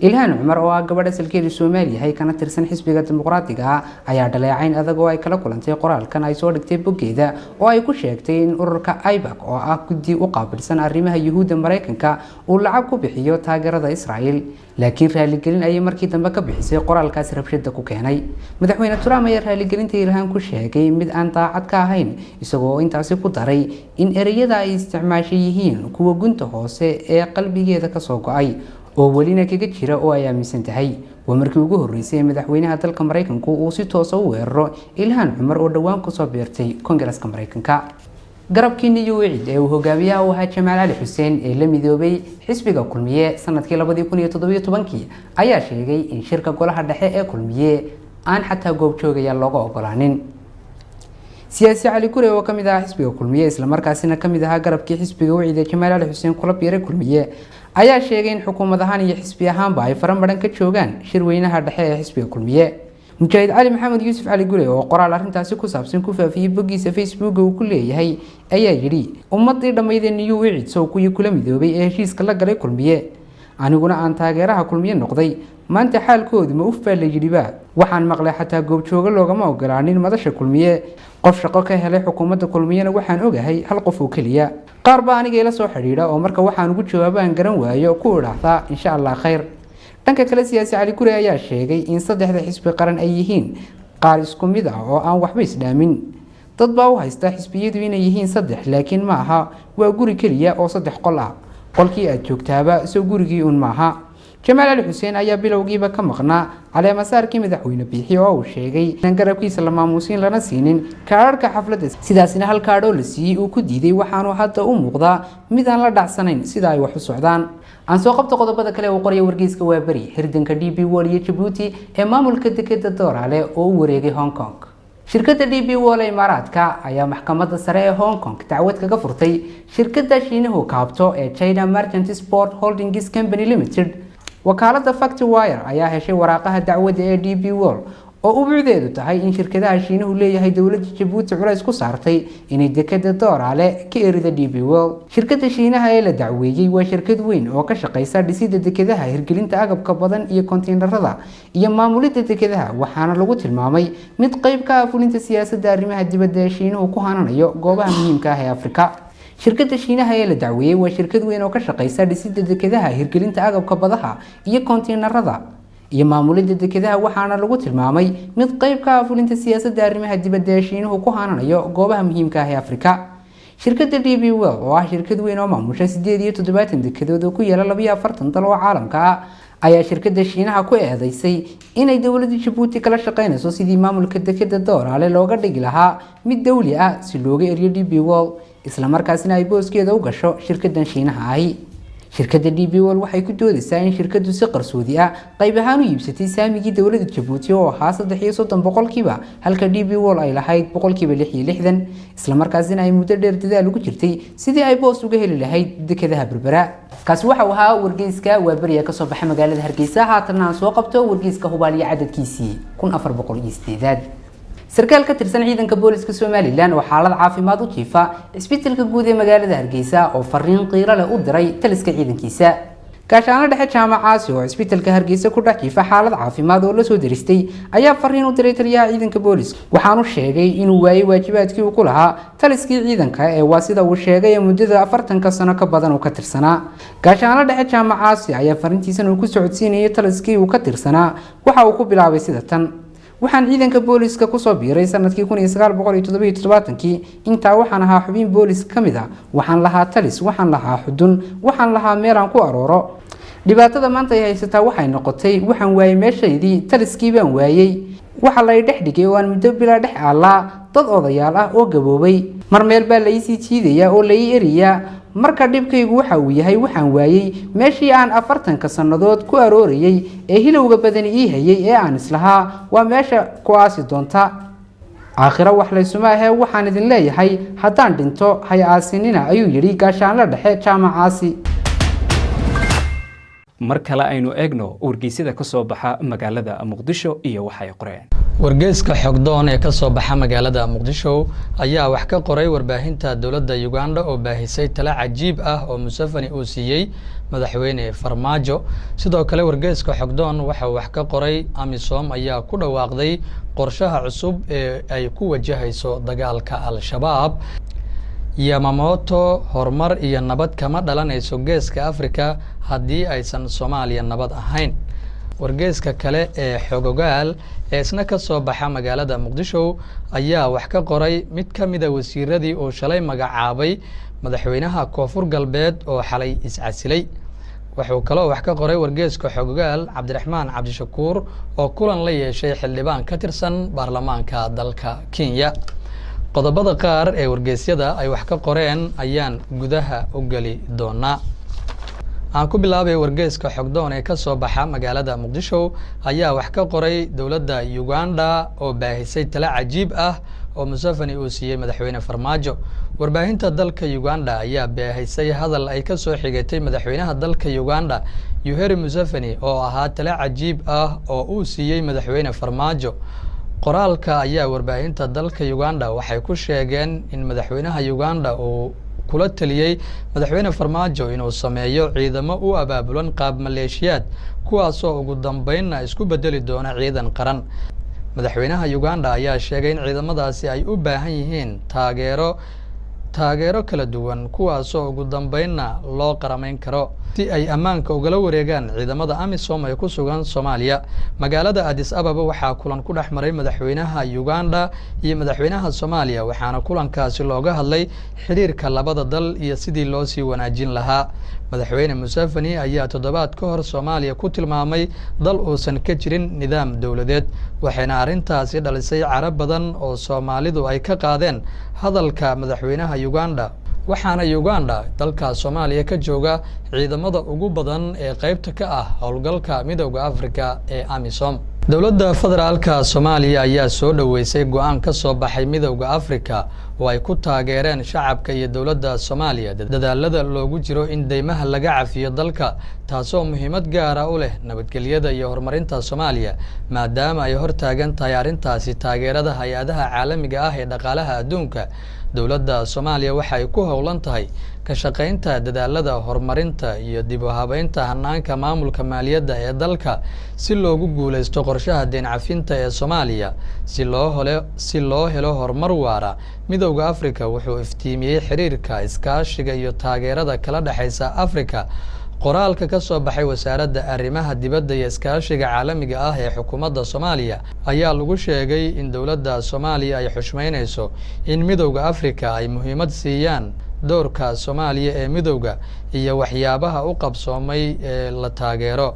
F: Ilhaan Cumar oo ah gabadh asalkeedu Soomaali yahay kana tirsan xisbiga Dimuqraadiga ah ayaa dhaleecayn adag oo ay kala kulantay qoraalkan ay soo dhigtay boggeeda, oo ay ku sheegtay in ururka AIPAC, oo ah guddi u qaabilsan arrimaha Yuhuudda Mareykanka, uu lacag ku bixiyo taageerada Israel. Laakiin raaligelin ayay markii dambe ka bixisay qoraalkaas rabshada ku keenay. Madaxweyne Trump ayaa raaligelinta Ilhaan ku sheegay mid aan daacad ka ahayn, isagoo intaasi ku daray in ereyada ay isticmaashay yihiin kuwa gunta hoose ee qalbigeeda kasoo go-ay oo welina kaga jira oo ay aaminsan tahay. Waa markii ugu horreysay ee madaxweynaha dalka Mareykanku uu si toosa u weeraro Ilhaan Cumar oo dhowaan kusoo biirtay Koongareeska Mareykanka. Garabkii New UCID ee uu hogaamiyaha u ahaa Jamaal Cali Xuseen ee la midoobay xisbiga Kulmiye sanadkii 2017-kii ayaa sheegay in shirka golaha dhexe ee Kulmiye aan xataa goobjoogaya looga ogolaanin. Siyaasi Cali Gure oo kamid ahaa xisbiga Kulmiye, islamarkaasina kamid ahaa garabkii xisbiga UCID ee Jamaal Cali Xuseen kula biiray Kulmiye, ayaa sheegay in xukuumad ahaan iyo xisbi ahaanba ay faramaran ka joogaan shirweynaha dhexe ee xisbiga Kulmiye. Mujaahid Cali Maxamed Yuusuf Cali Gure oo qoraal arrintaasi ku saabsan ku faafiyey boggiisa Facebook uu ku leeyahay ayaa yidhi: "Ummadii dhammaydee New UCID sow kuwii kula midoobay ee heshiiska la galay Kulmiye, aniguna aan taageeraha Kulmiye noqday, maanta xaalkoodu ma uf baa la yidhiba? Waxaan maqlay xataa goobjoogo loogama ogolaanin madasha Kulmiye. Qof shaqo ka helay xukuumadda Kulmiyena waxaan ogahay hal qof oo keliya. Qaar baa aniga ila soo xidhiidha oo marka waxaan ugu jawaabo aan garan waayo ku idhaahdaa 'Insha Allah khayr.'" Dhanka kale, siyaasi Cali Gure ayaa sheegay in saddexda xisbi qaran ay yihiin qaar isku mid ah oo aan waxba isdhaamin. "Dad baa u haysta xisbiyadu inay yihiin saddex, laakiin ma aha. Waa guri keliya oo saddex qol ah. Qolkii aad joogtaaba soo gurigii un maaha." Jamaal Cali Xuseen ayaa bilowgiiba ka maqnaa caleemasaarkii madaxweyne Biixi, oo uu sheegay inaan garabkiisa la maamuusin lana siinin kaadharhka xafladda, sidaasina hal kaadhoo la siiyey uu ku diiday. Waxaanu hadda u muuqdaa mid aan la dhacsanayn sida ay wax u socdaan. Aan soo qabto qodobada kale uu qoraya wargeyska Waaberi: hirdanka DP World iyo Jabuuti ee maamulka dekeda Dooraale oo u wareegay Hong Kong. Shirkadda DP World ee Imaaraadka ayaa Maxkamadda Sare ee Hong Kong dacwad kaga furtay shirkadda Shiinuhu kaabto ee China Merchant Sport Holdings Company Limited. Wakaalada FactWire ayaa heshay waraaqaha dacwadda ee DP World, oo ubuucdeedu tahay in shirkadaha Shiinuhu leeyahay dowladda Jabuuti culays ku saartay inay dekeda Dooraale ka erida DP World. Shirkadda Shiinaha ee la dacweeyey waa shirkad weyn oo ka shaqeysa dhisida dekedaha, hirgelinta agabka badan iyo konteenarada, iyo maamulidda dekedaha, waxaana lagu tilmaamay mid qeyb ka ah fulinta siyaasadda arrimaha dibadda ee Shiinuhu ku hananayo goobaha muhiimka ah ee Afrika. Shirkadda Shiinaha ee la dacweeyey waa shirkad weyn oo ka shaqeysa dhisida dekedaha, hirgelinta agabka badaha iyo konteenarada, iyo maamulidda dekedaha, waxaana lagu tilmaamay mid qeyb ka ah fulinta siyaasadda arrimaha dibadda ee Shiinuhu ku hananayo goobaha muhiimka ah ee Afrika. Shirkadda DP World, oo ah shirkad weyn oo maamusha 78 dekedood oo ku yaala 42 dal oo caalamka ah, ayaa shirkadda Shiinaha ku eedeysay inay dowladda Jabuuti kala shaqeynayso sidii maamulka dekeda Dooraale looga dhigi lahaa mid dowli ah, si looga eriyo DP World, islamarkaasina ay booskeeda u gasho shirkadan Shiinaha ahi. Shirkadda DP World waxay ku doodaysaa in shirkadu si qarsoodi ah qayb ahaan u iibsatay saamigii dowladda Jabuuti oo ahaa 33%, halka DP World ay lahayd 66%, islamarkaasina ay muddo dheer dadaal ugu jirtay sidii ay boos uga heli lahayd dekedaha Berbera. Kaasi waxa uu ahaa wargeyska Waaberiya kasoo baxa magaalada Hargeysa. Haatanna aan soo qabto wargeyska Hubaaliya cadadkiisii 1408aad. Sarkaal ka tirsan ciidanka booliska Somaliland oo xaalad caafimaad u jiifa cisbitalka guud ee magaalada Hargeysa oo fariin qiiro leh u diray taliska ciidankiisa. Gaashaanle Dhexe Jaamac Caasi oo cisbitalka Hargeysa ku dhex jiifa xaalad caafimaad oo lasoo deristay ayaa fariin u diray taliyaha ciidanka booliska, waxaanu sheegay inuu waayey waajibaadkii uu ku lahaa taliskii ciidanka ee, waa sida uu sheegay, ee muddada 40-ka sano ka badan uu ka tirsanaa. Gaashaanle Dhexe Jaamac Caasi ayaa fariintiisan uu ku socodsiinayay taliskii uu ka tirsanaa waxa uu ku bilaabay sida tan: "Waxaan ciidanka booliska kusoo biiray sanadkii 1977-kii. Intaa waxaan ahaa xubin boolis ka mid ah. Waxaan lahaa talis, waxaan lahaa xudun, waxaan lahaa meel aan ku arooro. Dhibaatada maanta ay haysataa waxay noqotay waxaan waayey meeshaydii, taliskii baan waayey. Waxa lay dhex dhigay oo aan muddo bilaa dhex aallaa dad odayaal ah oo gaboobay. Mar meel baa la iisii jiidayaa oo la ii eriyaa. Marka dhibkaygu waxa uu yahay waxaan waayey meeshii aan 40-ka sannadood ku aroorayey ee hilowga badani ii hayay ee aan islahaa waa meesha ku aasi doonta aakhiro. Wax laysuma ahee, waxaan idin leeyahay haddaan dhinto hay aasinina," ayuu yidhi Gaashaanle Dhexe Jaamac Caasi.
A: Mar kale aynu eegno wargeysyada ka soo baxa magaalada Muqdisho iyo waxay qoreen.
G: Wargeyska Xogdoon ee ka soo baxa magaalada Muqdisho ayaa wax ka qoray warbaahinta dowladda Uganda oo baahisay talo cajiib ah oo Museveni uu siiyey madaxweyne Farmaajo. Sidoo kale wargeyska Xogdoon waxa uu wax ka qoray AMISOM ayaa ku dhawaaqday qorshaha cusub ee ay ku wajahayso dagaalka Al-Shabaab. Yamamoto: horumar iyo nabad kama dhalanayso Geeska Africa haddii aysan Soomaaliya nabad ahayn. Wargeyska kale ee Xogogaal ee isna ka soo baxa magaalada Muqdisho ayaa wax ka qoray mid ka mida wasiiradii uu shalay magacaabay madaxweynaha Koonfur Galbeed oo xalay iscasilay. Wuxuu kaloo wax ka qoray wargeyska Xogogaal Cabdiraxmaan Cabdishakuur oo kulan la yeeshay xildhibaan ka tirsan baarlamaanka dalka Kenya. Qodobada qaar ee wargeysyada ay wax ka qoreen ayaan gudaha u geli doonaa. Aan ku bilaabay wargeyska Xogdoon ee ka soo baxa magaalada Muqdisho ayaa wax ka qoray dowladda Uganda oo baahisay talo cajiib ah oo Museveni uu siiyey madaxweyne Farmaajo. Warbaahinta dalka Uganda ayaa baahisay hadal ay ka soo xigatay madaxweynaha dalka Uganda Yoweri Museveni oo ahaa talo cajiib ah oo uu siiyey madaxweyne Farmaajo. Qoraalka ayaa warbaahinta dalka Uganda waxay ku sheegeen in madaxweynaha Uganda uu kula taliyey madaxweyne Farmaajo inuu sameeyo ciidamo u abaabulan qaab maleeshiyaad, kuwaasoo ugu dambeynna isku bedeli doona ciidan qaran. Madaxweynaha Uganda ayaa sheegay in ciidamadaasi ay u baahan yihiin taageero. Taageero kala duwan, kuwaasoo ugu dambeynna loo qaramayn karo si ay ammaanka ugala wareegaan ciidamada AMISOM ee ku sugan Soomaaliya. Magaalada Addis Ababa waxaa kulan ku dhex maray madaxweynaha Uganda iyo madaxweynaha Soomaaliya, waxaana kulankaasi looga hadlay xiriirka labada dal iyo sidii loo sii wanaajin lahaa. Madaxweyne Museveni ayaa toddobaad ka hor Soomaaliya ku tilmaamay dal uusan ka jirin nidaam dowladeed, waxayna arrintaasi dhalisay carab badan oo Soomaalidu ay ka qaadeen hadalka madaxweynaha Uganda. Waxaana Uganda dalka Soomaaliya ka jooga ciidamada ugu badan ee qaybta ka ah howlgalka Midowda Africa ee AMISOM. Dowladda Federaalka Soomaaliya ayaa soo dhoweysay go-aan ka soo baxay Midowda Africa oo ay ku taageereen shacabka iyo dowladda Soomaaliya dadaalada loogu jiro in deymaha laga cafiyo dalka, taasoo muhiimad gaara u leh nabadgelyada iyo horumarinta Soomaaliya, maadaama ay hortaagan tahay arrintaasi taageerada hay-adaha caalamiga ah ee dhaqaalaha adduunka. Dowladda Soomaaliya waxay ku howlan tahay ka shaqaynta dadaalada horumarinta iyo dib u habeynta hanaanka maamulka maaliyadda ee dalka si loogu guuleysto qorshaha deyn cafinta ee Soomaaliya, si loo helo horumar waara. Midowda Africa wuxuu iftiimiyey xiriirka iskaashiga iyo taageerada kala dhexeysa Africa. Qoraalka ka soo baxay Wasaaradda Arrimaha Dibadda iyo Iskaashiga Caalamiga ah ee xukuumadda Soomaaliya ayaa lagu sheegay in dowladda Soomaaliya ay xushmeyneyso in Midowda Africa ay muhiimad siiyaan doorka Soomaaliya ee midowda iyo waxyaabaha u qabsoomay ee la taageero.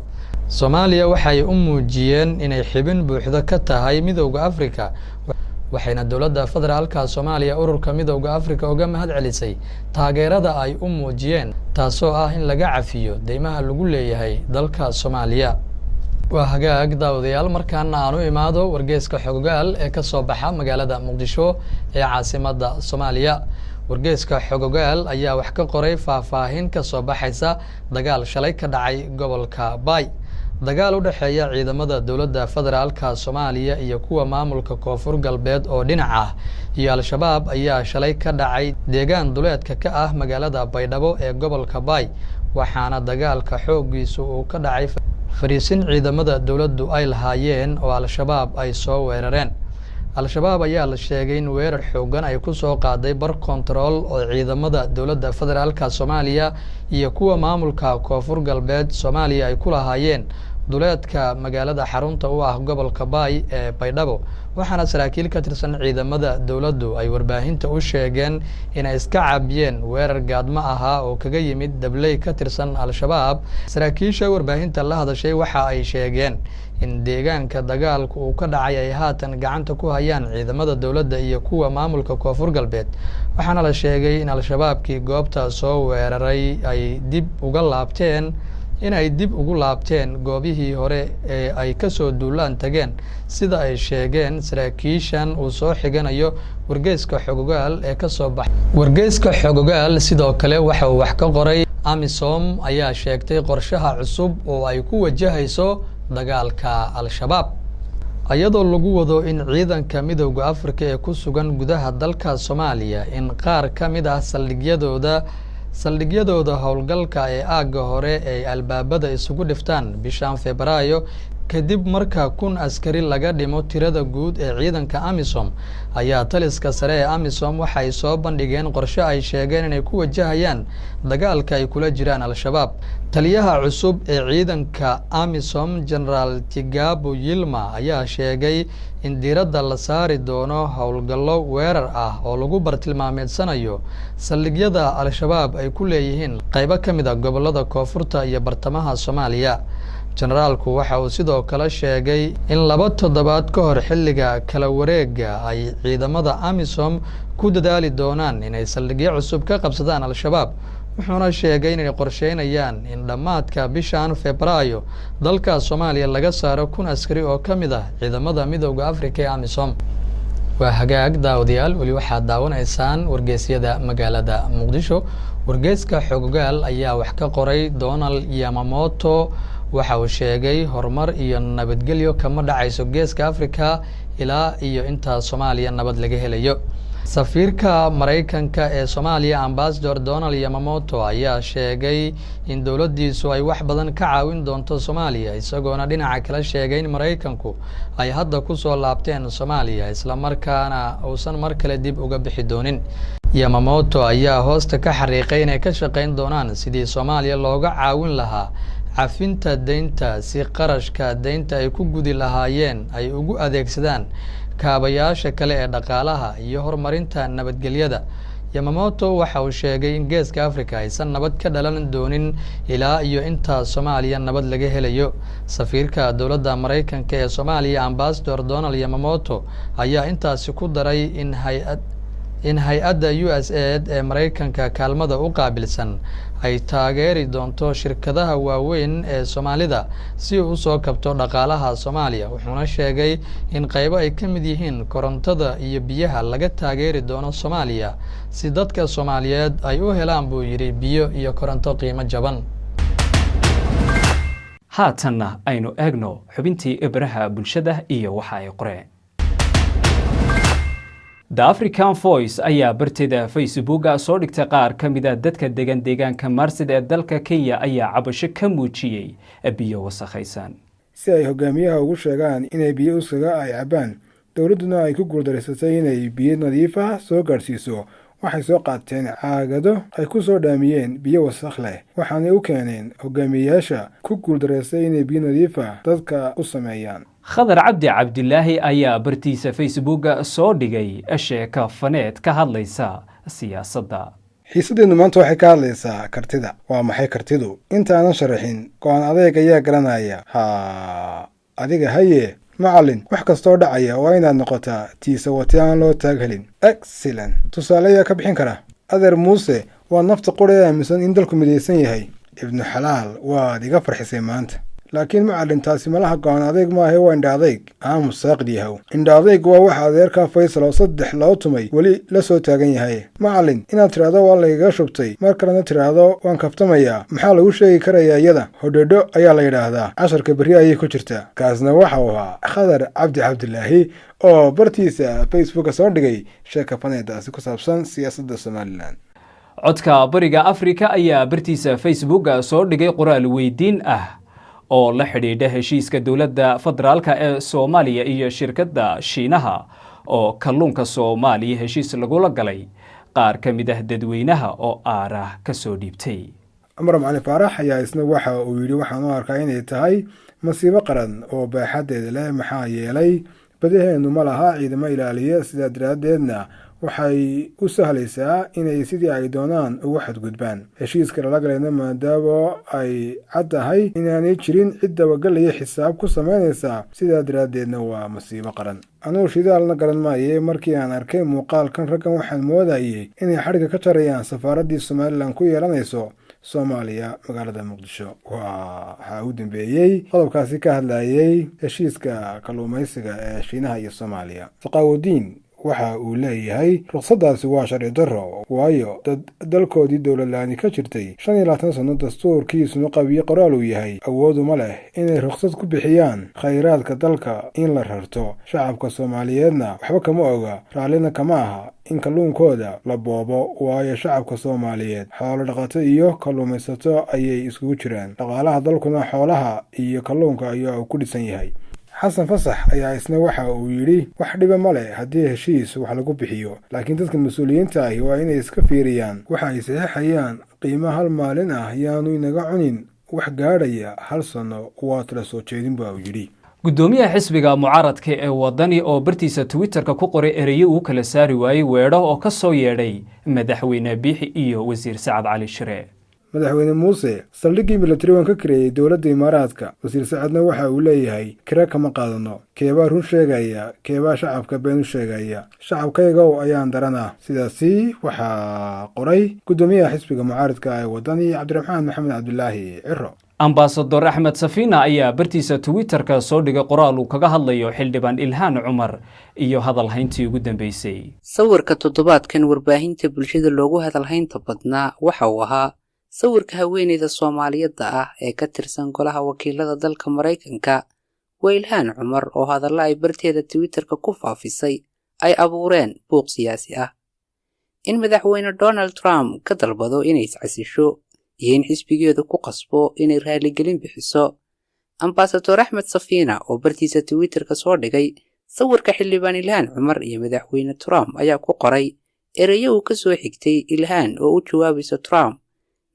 G: Soomaaliya waxay u muujiyeen inay xibin buuxdo ka tahay Midowda Africa, waxayna dowladda Federaalka Soomaaliya ururka Midowda Africa uga mahad celisay taageerada ay u muujiyeen, taasoo ah in laga cafiyo deymaha lagu leeyahay dalka Soomaaliya. Waa hagaag, daawadayaal, markaana aan u imaado wargeyska Xogogaal ee ka soo baxa magaalada Muqdisho ee caasimadda Soomaaliya. Wargeyska Xogogaal ayaa wax ka qoray faahfaahin ka soo baxaysa dagaal shalay ka dhacay gobolka Baay. Dagaal u dhexeeya ciidamada dowladda Federaalka Soomaaliya iyo kuwa maamulka Koonfur Galbeed oo dhinac ah iyo Al-Shabaab ayaa shalay ka dhacay deegaan duleedka ka ah magaalada Baydhabo ee gobolka Baay, waxaana dagaalka xooggiisu uu ka dhacay fariisin ciidamada dowladdu ay lahaayeen oo Al-Shabaab ay soo weerareen. Al-Shabaab ayaa la sheegay in weerar xoogan ay ku soo qaaday bar kontarool oo ciidamada dowladda Federaalka Soomaaliya iyo kuwa maamulka Koonfur Galbeed Soomaaliya ay ku lahaayeen duleedka magaalada xarunta u ah gobolka Baay ee Baydhabo, waxaana saraakiil ka tirsan ciidamada dowladdu ay warbaahinta u sheegeen inay iska caabiyeen weerar gaadmo ahaa oo kaga yimid dabley ka tirsan Al-Shabaab. Saraakiisha warbaahinta la hadashay waxa ay sheegeen in deegaanka dagaalku uu ka dhacay ay haatan gacanta ku hayaan ciidamada dowladda iyo kuwa maamulka Koonfur Galbeed, waxaana la sheegay in Al-Shabaabkii goobta soo weeraray ay dib uga laabteen inay dib ugu laabteen goobihii hore ee ay kasoo duulaan tageen, sida ay sheegeen saraakiishan uu soo xiganayo wargeyska Xogogaal ee kasoo baxay. Wargeyska Xogogaal sidoo kale waxa uu wax ka qoray AMISOM ayaa sheegtay qorshaha cusub oo ay ku wajahayso dagaalka Al-Shabaab, iyadoo lagu wado in ciidanka Midowda Africa ee ku sugan gudaha dalka Soomaaliya in qaar ka mid ah saldhigyadooda howlgalka ee aagga hore ay albaabada isugu dhiftaan bishan Febraayo, kadib marka 1000 askari laga dhimo tirada guud ee ciidanka AMISOM, ayaa taliska sare ee AMISOM waxay soo bandhigeen qorshe ay sheegeen inay ku wajahayaan dagaalka ay kula jiraan Al-Shabaab. Taliyaha cusub ee ciidanka AMISOM, Generaal Tigabo Yilma, ayaa sheegay in diiradda la saari doono howlgallo weerar ah oo lagu bartilmaameedsanayo saldhigyada Al-Shabaab ay ku leeyihiin qaybo ka mid a gobollada koonfurta iyo bartamaha Soomaaliya. Generaalku waxa uu sidoo kale sheegay in 2 toddobaad ka hor xilliga kala wareega ay ciidamada AMISOM ku dadaali doonaan inay saldhigyo cusub ka qabsadaan Al-Shabaab, wuxuuna sheegay inay qorsheynayaan in dhammaadka bishan Febraayo dalka Soomaaliya laga saaro 1000 askari oo ka mid ah ciidamada Midowda Africa ee AMISOM. Waa hagaag, daawadayaal, weli waxaad daawanaysaan wargeysyada magaalada Muqdisho. Wargeyska Xogogaal ayaa wax ka qoray Donald Yamamoto waxa uu sheegay horumar iyo nabadgelyo kama dhacayso Geeska Africa ilaa iyo intaa Soomaaliya nabad laga helayo. Safiirka Maraykanka ee Soomaaliya, Ambasador Donald Yamamoto, ayaa sheegay in dowladdiisu ay wax badan ka caawin doonto Soomaaliya, isagoona dhinaca kale sheegay in Maraykanku ay hadda kusoo laabteen Soomaaliya, islamarkaana uusan mar kale dib uga bixi doonin. Yamamoto ayaa hoosta ka xariiqay inay ka shaqayn doonaan sidii Soomaaliya looga caawin lahaa cafinta deynta, si qarashka deynta ay ku gudi lahaayeen ay ugu adeegsadaan kaabayaasha kale ee dhaqaalaha iyo horumarinta nabadgelyada. Yamamoto waxa uu sheegay in Geeska Africa aysan nabad ka dhalan doonin ilaa iyo intaa Soomaaliya nabad laga helayo. Safiirka dowladda Maraykanka ee Soomaaliya, Ambasador Donald Yamamoto, ayaa intaasi ku daray in hay-adda USAID ee Maraykanka kaalmada u qaabilsan ay taageeri doonto shirkadaha waaweyn ee Soomaalida si uu usoo kabto dhaqaalaha Soomaaliya, wuxuuna sheegay in qaybo ay ka mid yihiin korontada iyo biyaha laga taageeri doono Soomaaliya, si dadka Soomaaliyeed ay u helaan, buu yidhi, biyo iyo koronto qiimo jaban.
A: Haatanna aynu eegno xubintii baraha bulshada iyo waxa ay qoreen. The African Voice ayaa barteeda Facebooka soo dhigtay qaar ka mid a dadka degan deegaanka Marsabit ee dalka Kenya ayaa cabasho ka muujiyey biyo wasakhaysan.
C: Si ay hogaamiyaha ugu sheegaan inay biyo uskaga ay cabbaan, dowladduna ay ku guuldareysatay inay biyo nadiif ah soo gaadhsiiso, waxay soo qaateen caagado ay ku soo dhaamiyeen biyo wasakh leh, waxaanay u keeneen hogaamiyeyaasha ku guuldareystay inay biyo nadiif ah dadka u sameeyaan.
A: Khadar Cabdi Cabdilaahi ayaa bartiisa Facebooka soo dhigay sheeko faneed ka hadlaysa siyaasadda.
C: Xiisadeennu maanta waxay ka hadlaysaa kartida. Waa maxay kartidu? Intaanan sharaxin, go'aan adeeg ayaa garanaya. Haa, adiga haye macallin, wax kastoo dhacaya waa inaad noqotaa tiisa wati aan loo taag helin. Excellent. Tusaale ayaa ka bixin kara? Adeer Muuse waa nafta qura ee aaminsan in dalku midaysan yahay. Ibnu Xalaal, waad iga farxisay maanta. Laakiin macallin, taasi malaha go'aan adeyg maahe, waa indha adeyg. Aamus, saaqid yahow. Indha adeyg waa waxa adeerkaa Faysal oo saddex loo tumay weli la soo taagan yahay. Macallin, inaad tidhaahdo "waa laygaga shubtay", mar kalena tidhaahdo "waan kaftamayaa", maxaa lagu sheegi karayaa iyada? Hodhodho ayaa la yidhaahdaa. Casharka berri ayay ku jirtaa. Kaasna waxa uu ahaa Khadar Cabdi Cabdilaahi oo bartiisa Facebooka soo dhigay sheeka faneedaasi ku saabsan siyaasadda Somaliland.
A: Codka Bariga Afrika ayaa bartiisa Facebooka soo dhigay qoraal weydiin ah oo la xidhiidha heshiiska dowladda federaalka ee Soomaaliya iyo shirkadda Shiinaha oo kalluunka Soomaaliya heshiis lagula galay. Qaar ka mid ah dadweynaha oo aarah ka soo dhiibtay.
C: Cumar Macalin Faarax ayaa isna waxa uu yidhi: "Waxaan u arkaa inay tahay masiibo qaran oo baaxaddeeda leh, maxaa yeelay badaheennu ma laha ciidamo ilaaliya, sidaa daraaddeedna waxay u sahlaysaa inay sidii ay doonaan ugu xadgudbaan heshiiska lala galayna, maadaama ay cad tahay inaanay jirin cid dabagalaya xisaab ku samaynaysaa, sidaa daraaddeedna waa masiibo qaran." Anugu shidaalna garan maaye, markii aan arkay muuqaalkan raggan waxaan moodayey inay xadhigga ka jarayaan safaaraddii Somaliland ku yeelanayso Soomaaliya magaalada Muqdisho. Waxaa u dambeeyey qodobkaasi ka hadlayey heshiiska kalluumaysiga ee Shiinaha iyo Soomaaliya. Saqaawudiin waxa uu leeyahay: "Ruqsaddaasi waa sharci darro, waayo dad dalkoodii dowladlaani ka jirtay 25 sanno, dastuurkiisuna qabiyo qoraal uu yahay, awooduma leh inay ruqsad ku bixiyaan khayraadka dalka in la rarto. Shacabka Soomaaliyeedna waxba kama oga, raallina kama aha in kalluunkooda la boobo, waayo shacabka Soomaaliyeed xoolo dhaqato iyo kalluumaysato ayay iskugu jiraan, dhaqaalaha dalkuna xoolaha iyo kalluunka ayaa uu ku dhisan yahay." Xasan Fasax ayaa isna waxa uu yidhi: "Wax dhiba ma leh haddii heshiis wax lagu bixiyo, laakiin dadka mas-uuliyiinta ahi waa inay iska fiiriyaan waxa ay saxiixayaan. Qiimo hal maalin ah yaanu inaga cunin wax gaadhaya hal sano. Waa tala soo jeedin," ba uu yidhi.
A: Guddoomiyaha xisbiga mucaaradka ee Wadani oo bartiisa Twitterka ku qoray ereyo uu kala saari waayey weedho oo ka soo yeedhay Madaxweyne Biixi iyo Wasiir Sacad Cali Shire.
C: Madaxweyne Muuse saldhiggii milatari waan ka kareeyey dowladda Imaaraadka, Wasiir Sacadna waxa uu leeyahay kira kama qaadano. Keebaa run sheegaya? Keebaa shacabka been u sheegaya? Shacabkaygow ayaan daranaa. Sidaasi waxaa qoray guddoomiyaha xisbiga mucaaradka ee Wadani, Cabdiraxmaan Maxamed Cabdilaahi Ciro.
A: Ambasador Axmed Safiina ayaa bartiisa Twitterka soo dhigay qoraal uu kaga hadlayo Xildhibaan Ilhaan Cumar iyo hadalhayntii ugu dambeysay.
F: Sawirka toddobaadkan warbaahinta bulshada loogu hadalhaynta badnaa waxa uu ahaa sawirka haweeneyda Soomaaliyadda ah ee ka tirsan golaha wakiilada dalka Maraykanka, waa Ilhaan Cumar, oo hadallo ay barteeda Twitterka ku faafisay. Ay abuureen buuq siyaasi ah in Madaxweyne Donald Trump ka dalbado inay iscasisho iyo in xisbigeedu ku qasbo inay raaligelin bixiso. Ambasador Axmed Safiina oo bartiisa Twitterka soo dhigay sawirka Xildhibaan Ilhaan Cumar iyo Madaxweyne Trump ayaa ku qoray ereyo uu ka soo xigtay Ilhaan oo u jawaabaysa Trump.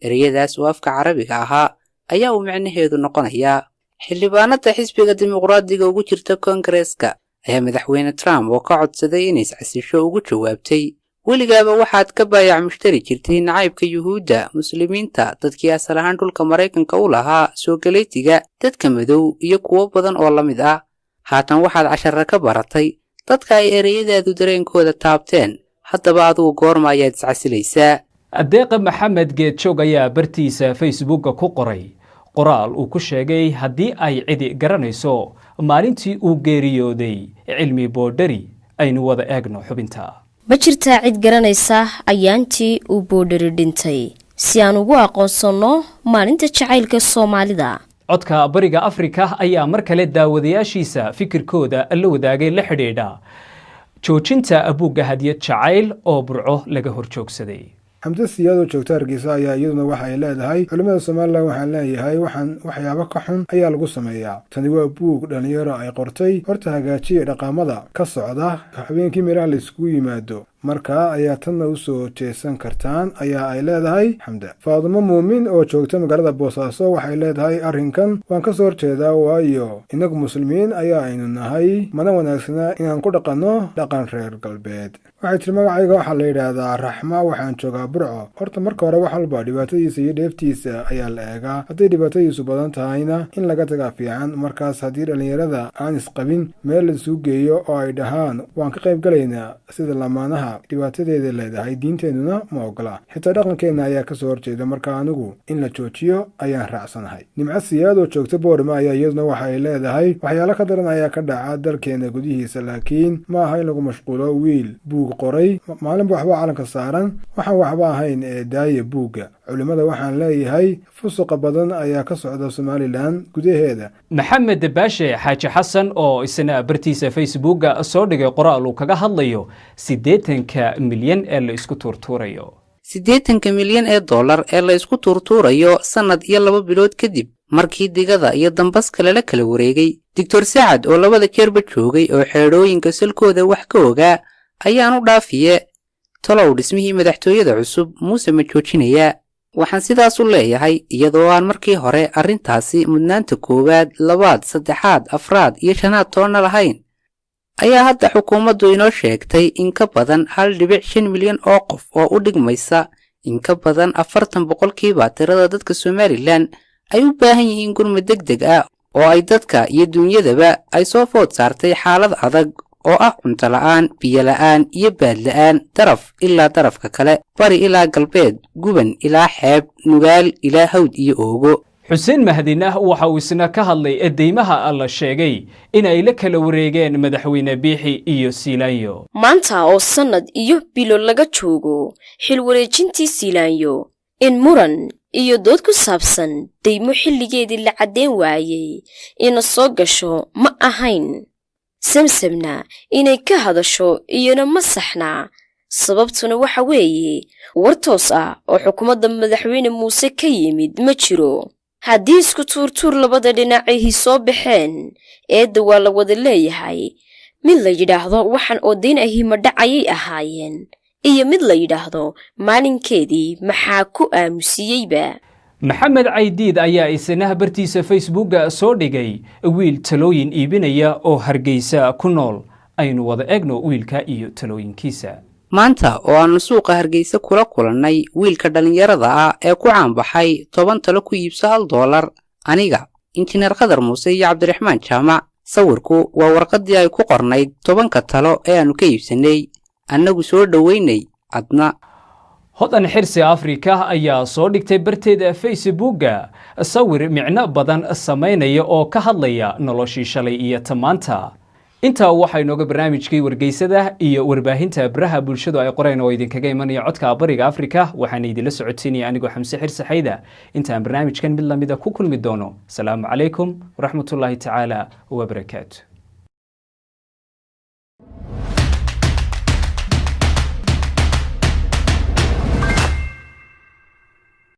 F: Ereyadaas oo afka Carabiga ahaa ayaa uu micnaheedu noqonayaa: Xildhibaanada xisbiga Dimuqraadiga ugu jirta Koongareeska ayaa Madaxweyne Trump oo ka codsaday inay iscasisho ugu jawaabtay: "Weligaaba waxaad ka baayac mushtari jirtay nacaybka Yuhuudda, Muslimiinta, dadkii asal ahaan dhulka Maraykanka u lahaa, soo galeytiga, dadka madow iyo kuwo badan oo la mid ah. Haatan waxaad cashara ka baratay dadka ay ereyadaadu dareenkooda taabteen. Haddaba adigu goorma ayaad iscasilaysaa?"
A: Adeeqa Maxamed Geedjoog ayaa bartiisa Facebooka ku qoray qoraal uu ku sheegay haddii ay cidi garanayso maalintii uu geeriyooday Cilmi Boodhari. Aynu wada eegno xubinta.
E: Ma jirtaa cid garanaysa ayaantii uu Boodhari dhintay, si aan ugu aqoonsanno maalinta jacaylka Soomaalida?
A: Codka Bariga Afrika ayaa mar kale daawadayaashiisa fikirkooda la wadaagay la xidhiidha joojinta buugga Hadiyad Jacayl oo Burco laga hor joogsaday.
C: Xamse Siyaad oo joogta Hargeysa ayaa iyaduna waxa ay leedahay: "Culimmada Somalilan waxaan leeyahay, waxaan waxyaabo ka xun ayaa lagu sameeyaa. Tani waa buug dhallinyaro ay qortay. Horta hagaajiya dhaqamada ka socda habeenkii meelaha la iskugu yimaado, markaa ayaa tanna u soo jeesan kartaan," ayaa ay leedahay Xamde. Faadumo Muumin oo joogta magaalada Boosaaso waxay leedahay: "Arrinkan waan ka soo horjeedaa, waayo innagu Muslimiin ayaa aynu nahay, mana wanaagsana inaan ku dhaqanno dhaqan reer galbeed." Waxay tiri: "Magacayga waxaa la yidhaahdaa Raxma, waxaan joogaa Burco. Horta marka hore wax walba dhibaatadiisa iyo dheeftiisa ayaa la eegaa. Hadday dhibaatadiisu badan tahayna, in laga tagaa fiican. Markaas haddii dhallinyarada aan isqabin meel la isugu geeyo oo ay dhahaan waan ka qayb galaynaa sida lamaanaha, dhibaatadeeda leedahay, diinteennuna ma ogola, xitaa dhaqankeenna ayaa kasoo horjeeda. Marka anigu in la joojiyo ayaan raacsanahay." Nimco Siyaad oo joogta Boorama ayaa iyaduna waxa ay leedahay: "Waxyaalo ka daran ayaa ka dhaca dalkeena gudihiisa, laakiin ma aha in lagu mashquulo wiil buug qoray. Maalinba waxba calanka saaran, waxaan waxba ahayn ee daaya buugga. Culimmada waxaan leeyahay, fusuqa badan ayaa ka socda Somalilan gudaheeda."
A: Maxamed Baashe Xaaji Xasan oo isna bartiisa Facebooka soo dhigay qoraal uu kaga hadlayo 80-ka milyan ee la isku tuurtuurayo.
F: 80-ka milyan ee dollar ee la isku tuurtuurayo sannad iyo 2 bilood kadib markii digada iyo dambaska lala kala wareegay, Doctor Sacad oo labada jeerba joogay oo xeedhooyinka salkooda wax ka ogaa ayaan u dhaafiye: tolow dhismihii madaxtooyada cusub Muuse ma joojinayaa? Waxaan sidaas u leeyahay iyadoo aan markii hore arrintaasi mudnaanta koowaad, labaad, saddexaad, afraad iyo shanaad toonna lahayn, ayaa hadda xukuumaddu inoo sheegtay in ka badan 1.5 milyan oo qof oo u dhigmaysa in ka badan 40% tirada dadka Somalilan ay u baahan yihiin gurmad deg deg ah, oo ay dadka iyo duunyadaba ay soo food saartay xaalad adag oo ah cunto la'aan, biyo la'aan iyo baad la'aan, daraf ilaa darafka kale, bari ilaa galbeed, guban ilaa xeeb, nugaal ilaa hawd iyo oogo.
A: Xuseen Mahdinah waxa uu isna ka hadlay deymaha la sheegay in ay la kala wareegeen Madaxweyne Biixi iyo Siilaanyo.
E: Maanta oo sannad iyo bilo laga joogo xil wareejintii Siilaanyo, in muran iyo dood ku saabsan deymo xilligeedii la caddeen waayey ina soo gasho ma ahayn. Samsamna inay ka hadasho iyona ma saxnaa. Sababtuna waxa weeye, war toos ah oo xukuumadda Madaxweyne Muuse ka yimid ma jiro. Haddii isku tuurtuur labada dhinacahi soo baxeen, eedda waa la wada leeyahay. Mid la yidhaahdo waxaan oo dayn ahi ma dhacayay ahaayeen, iyo mid la yidhaahdo maalinkeedii maxaa ku aamusiyeyba.
A: Maxamed Caydiid ayaa isna bartiisa Facebooka soo dhigay wiil talooyin iibinaya oo Hargeysa ku nool. Aynu wada eegno wiilka iyo talooyinkiisa.
F: Maanta oo aannu suuqa Hargeysa kula kulannay wiilka dhallinyarada ah ee ku caanbaxay 10 talo ku iibso $1, aniga, Injineer Khadar Muuse iyo Cabdiraxmaan Jaamac. Sawirku waa warqaddii ay ku qornayd 10-ka talo ee aannu ka iibsannay. Annagu soo dhoweynay, adna.
A: Hodan Xirsi Afrika ayaa soo dhigtay barteeda Facebooka sawir micno badan samaynaya oo ka hadlaya noloshii shalay iyo tamaanta. Intaa waxaa inooga barnaamijkii wargeysada iyo warbaahinta baraha bulshadu ay qoreen oo idinkaga imanaya Codka Bariga Afrika. Waxaana idinla socodsiinaya anigoo Xamse Xirsi Xayda. Intaan barnaamijkan mid lamida ku kulmi doono, asalaamu calaykum waraxmatullaahi tacaala wabarakaatu.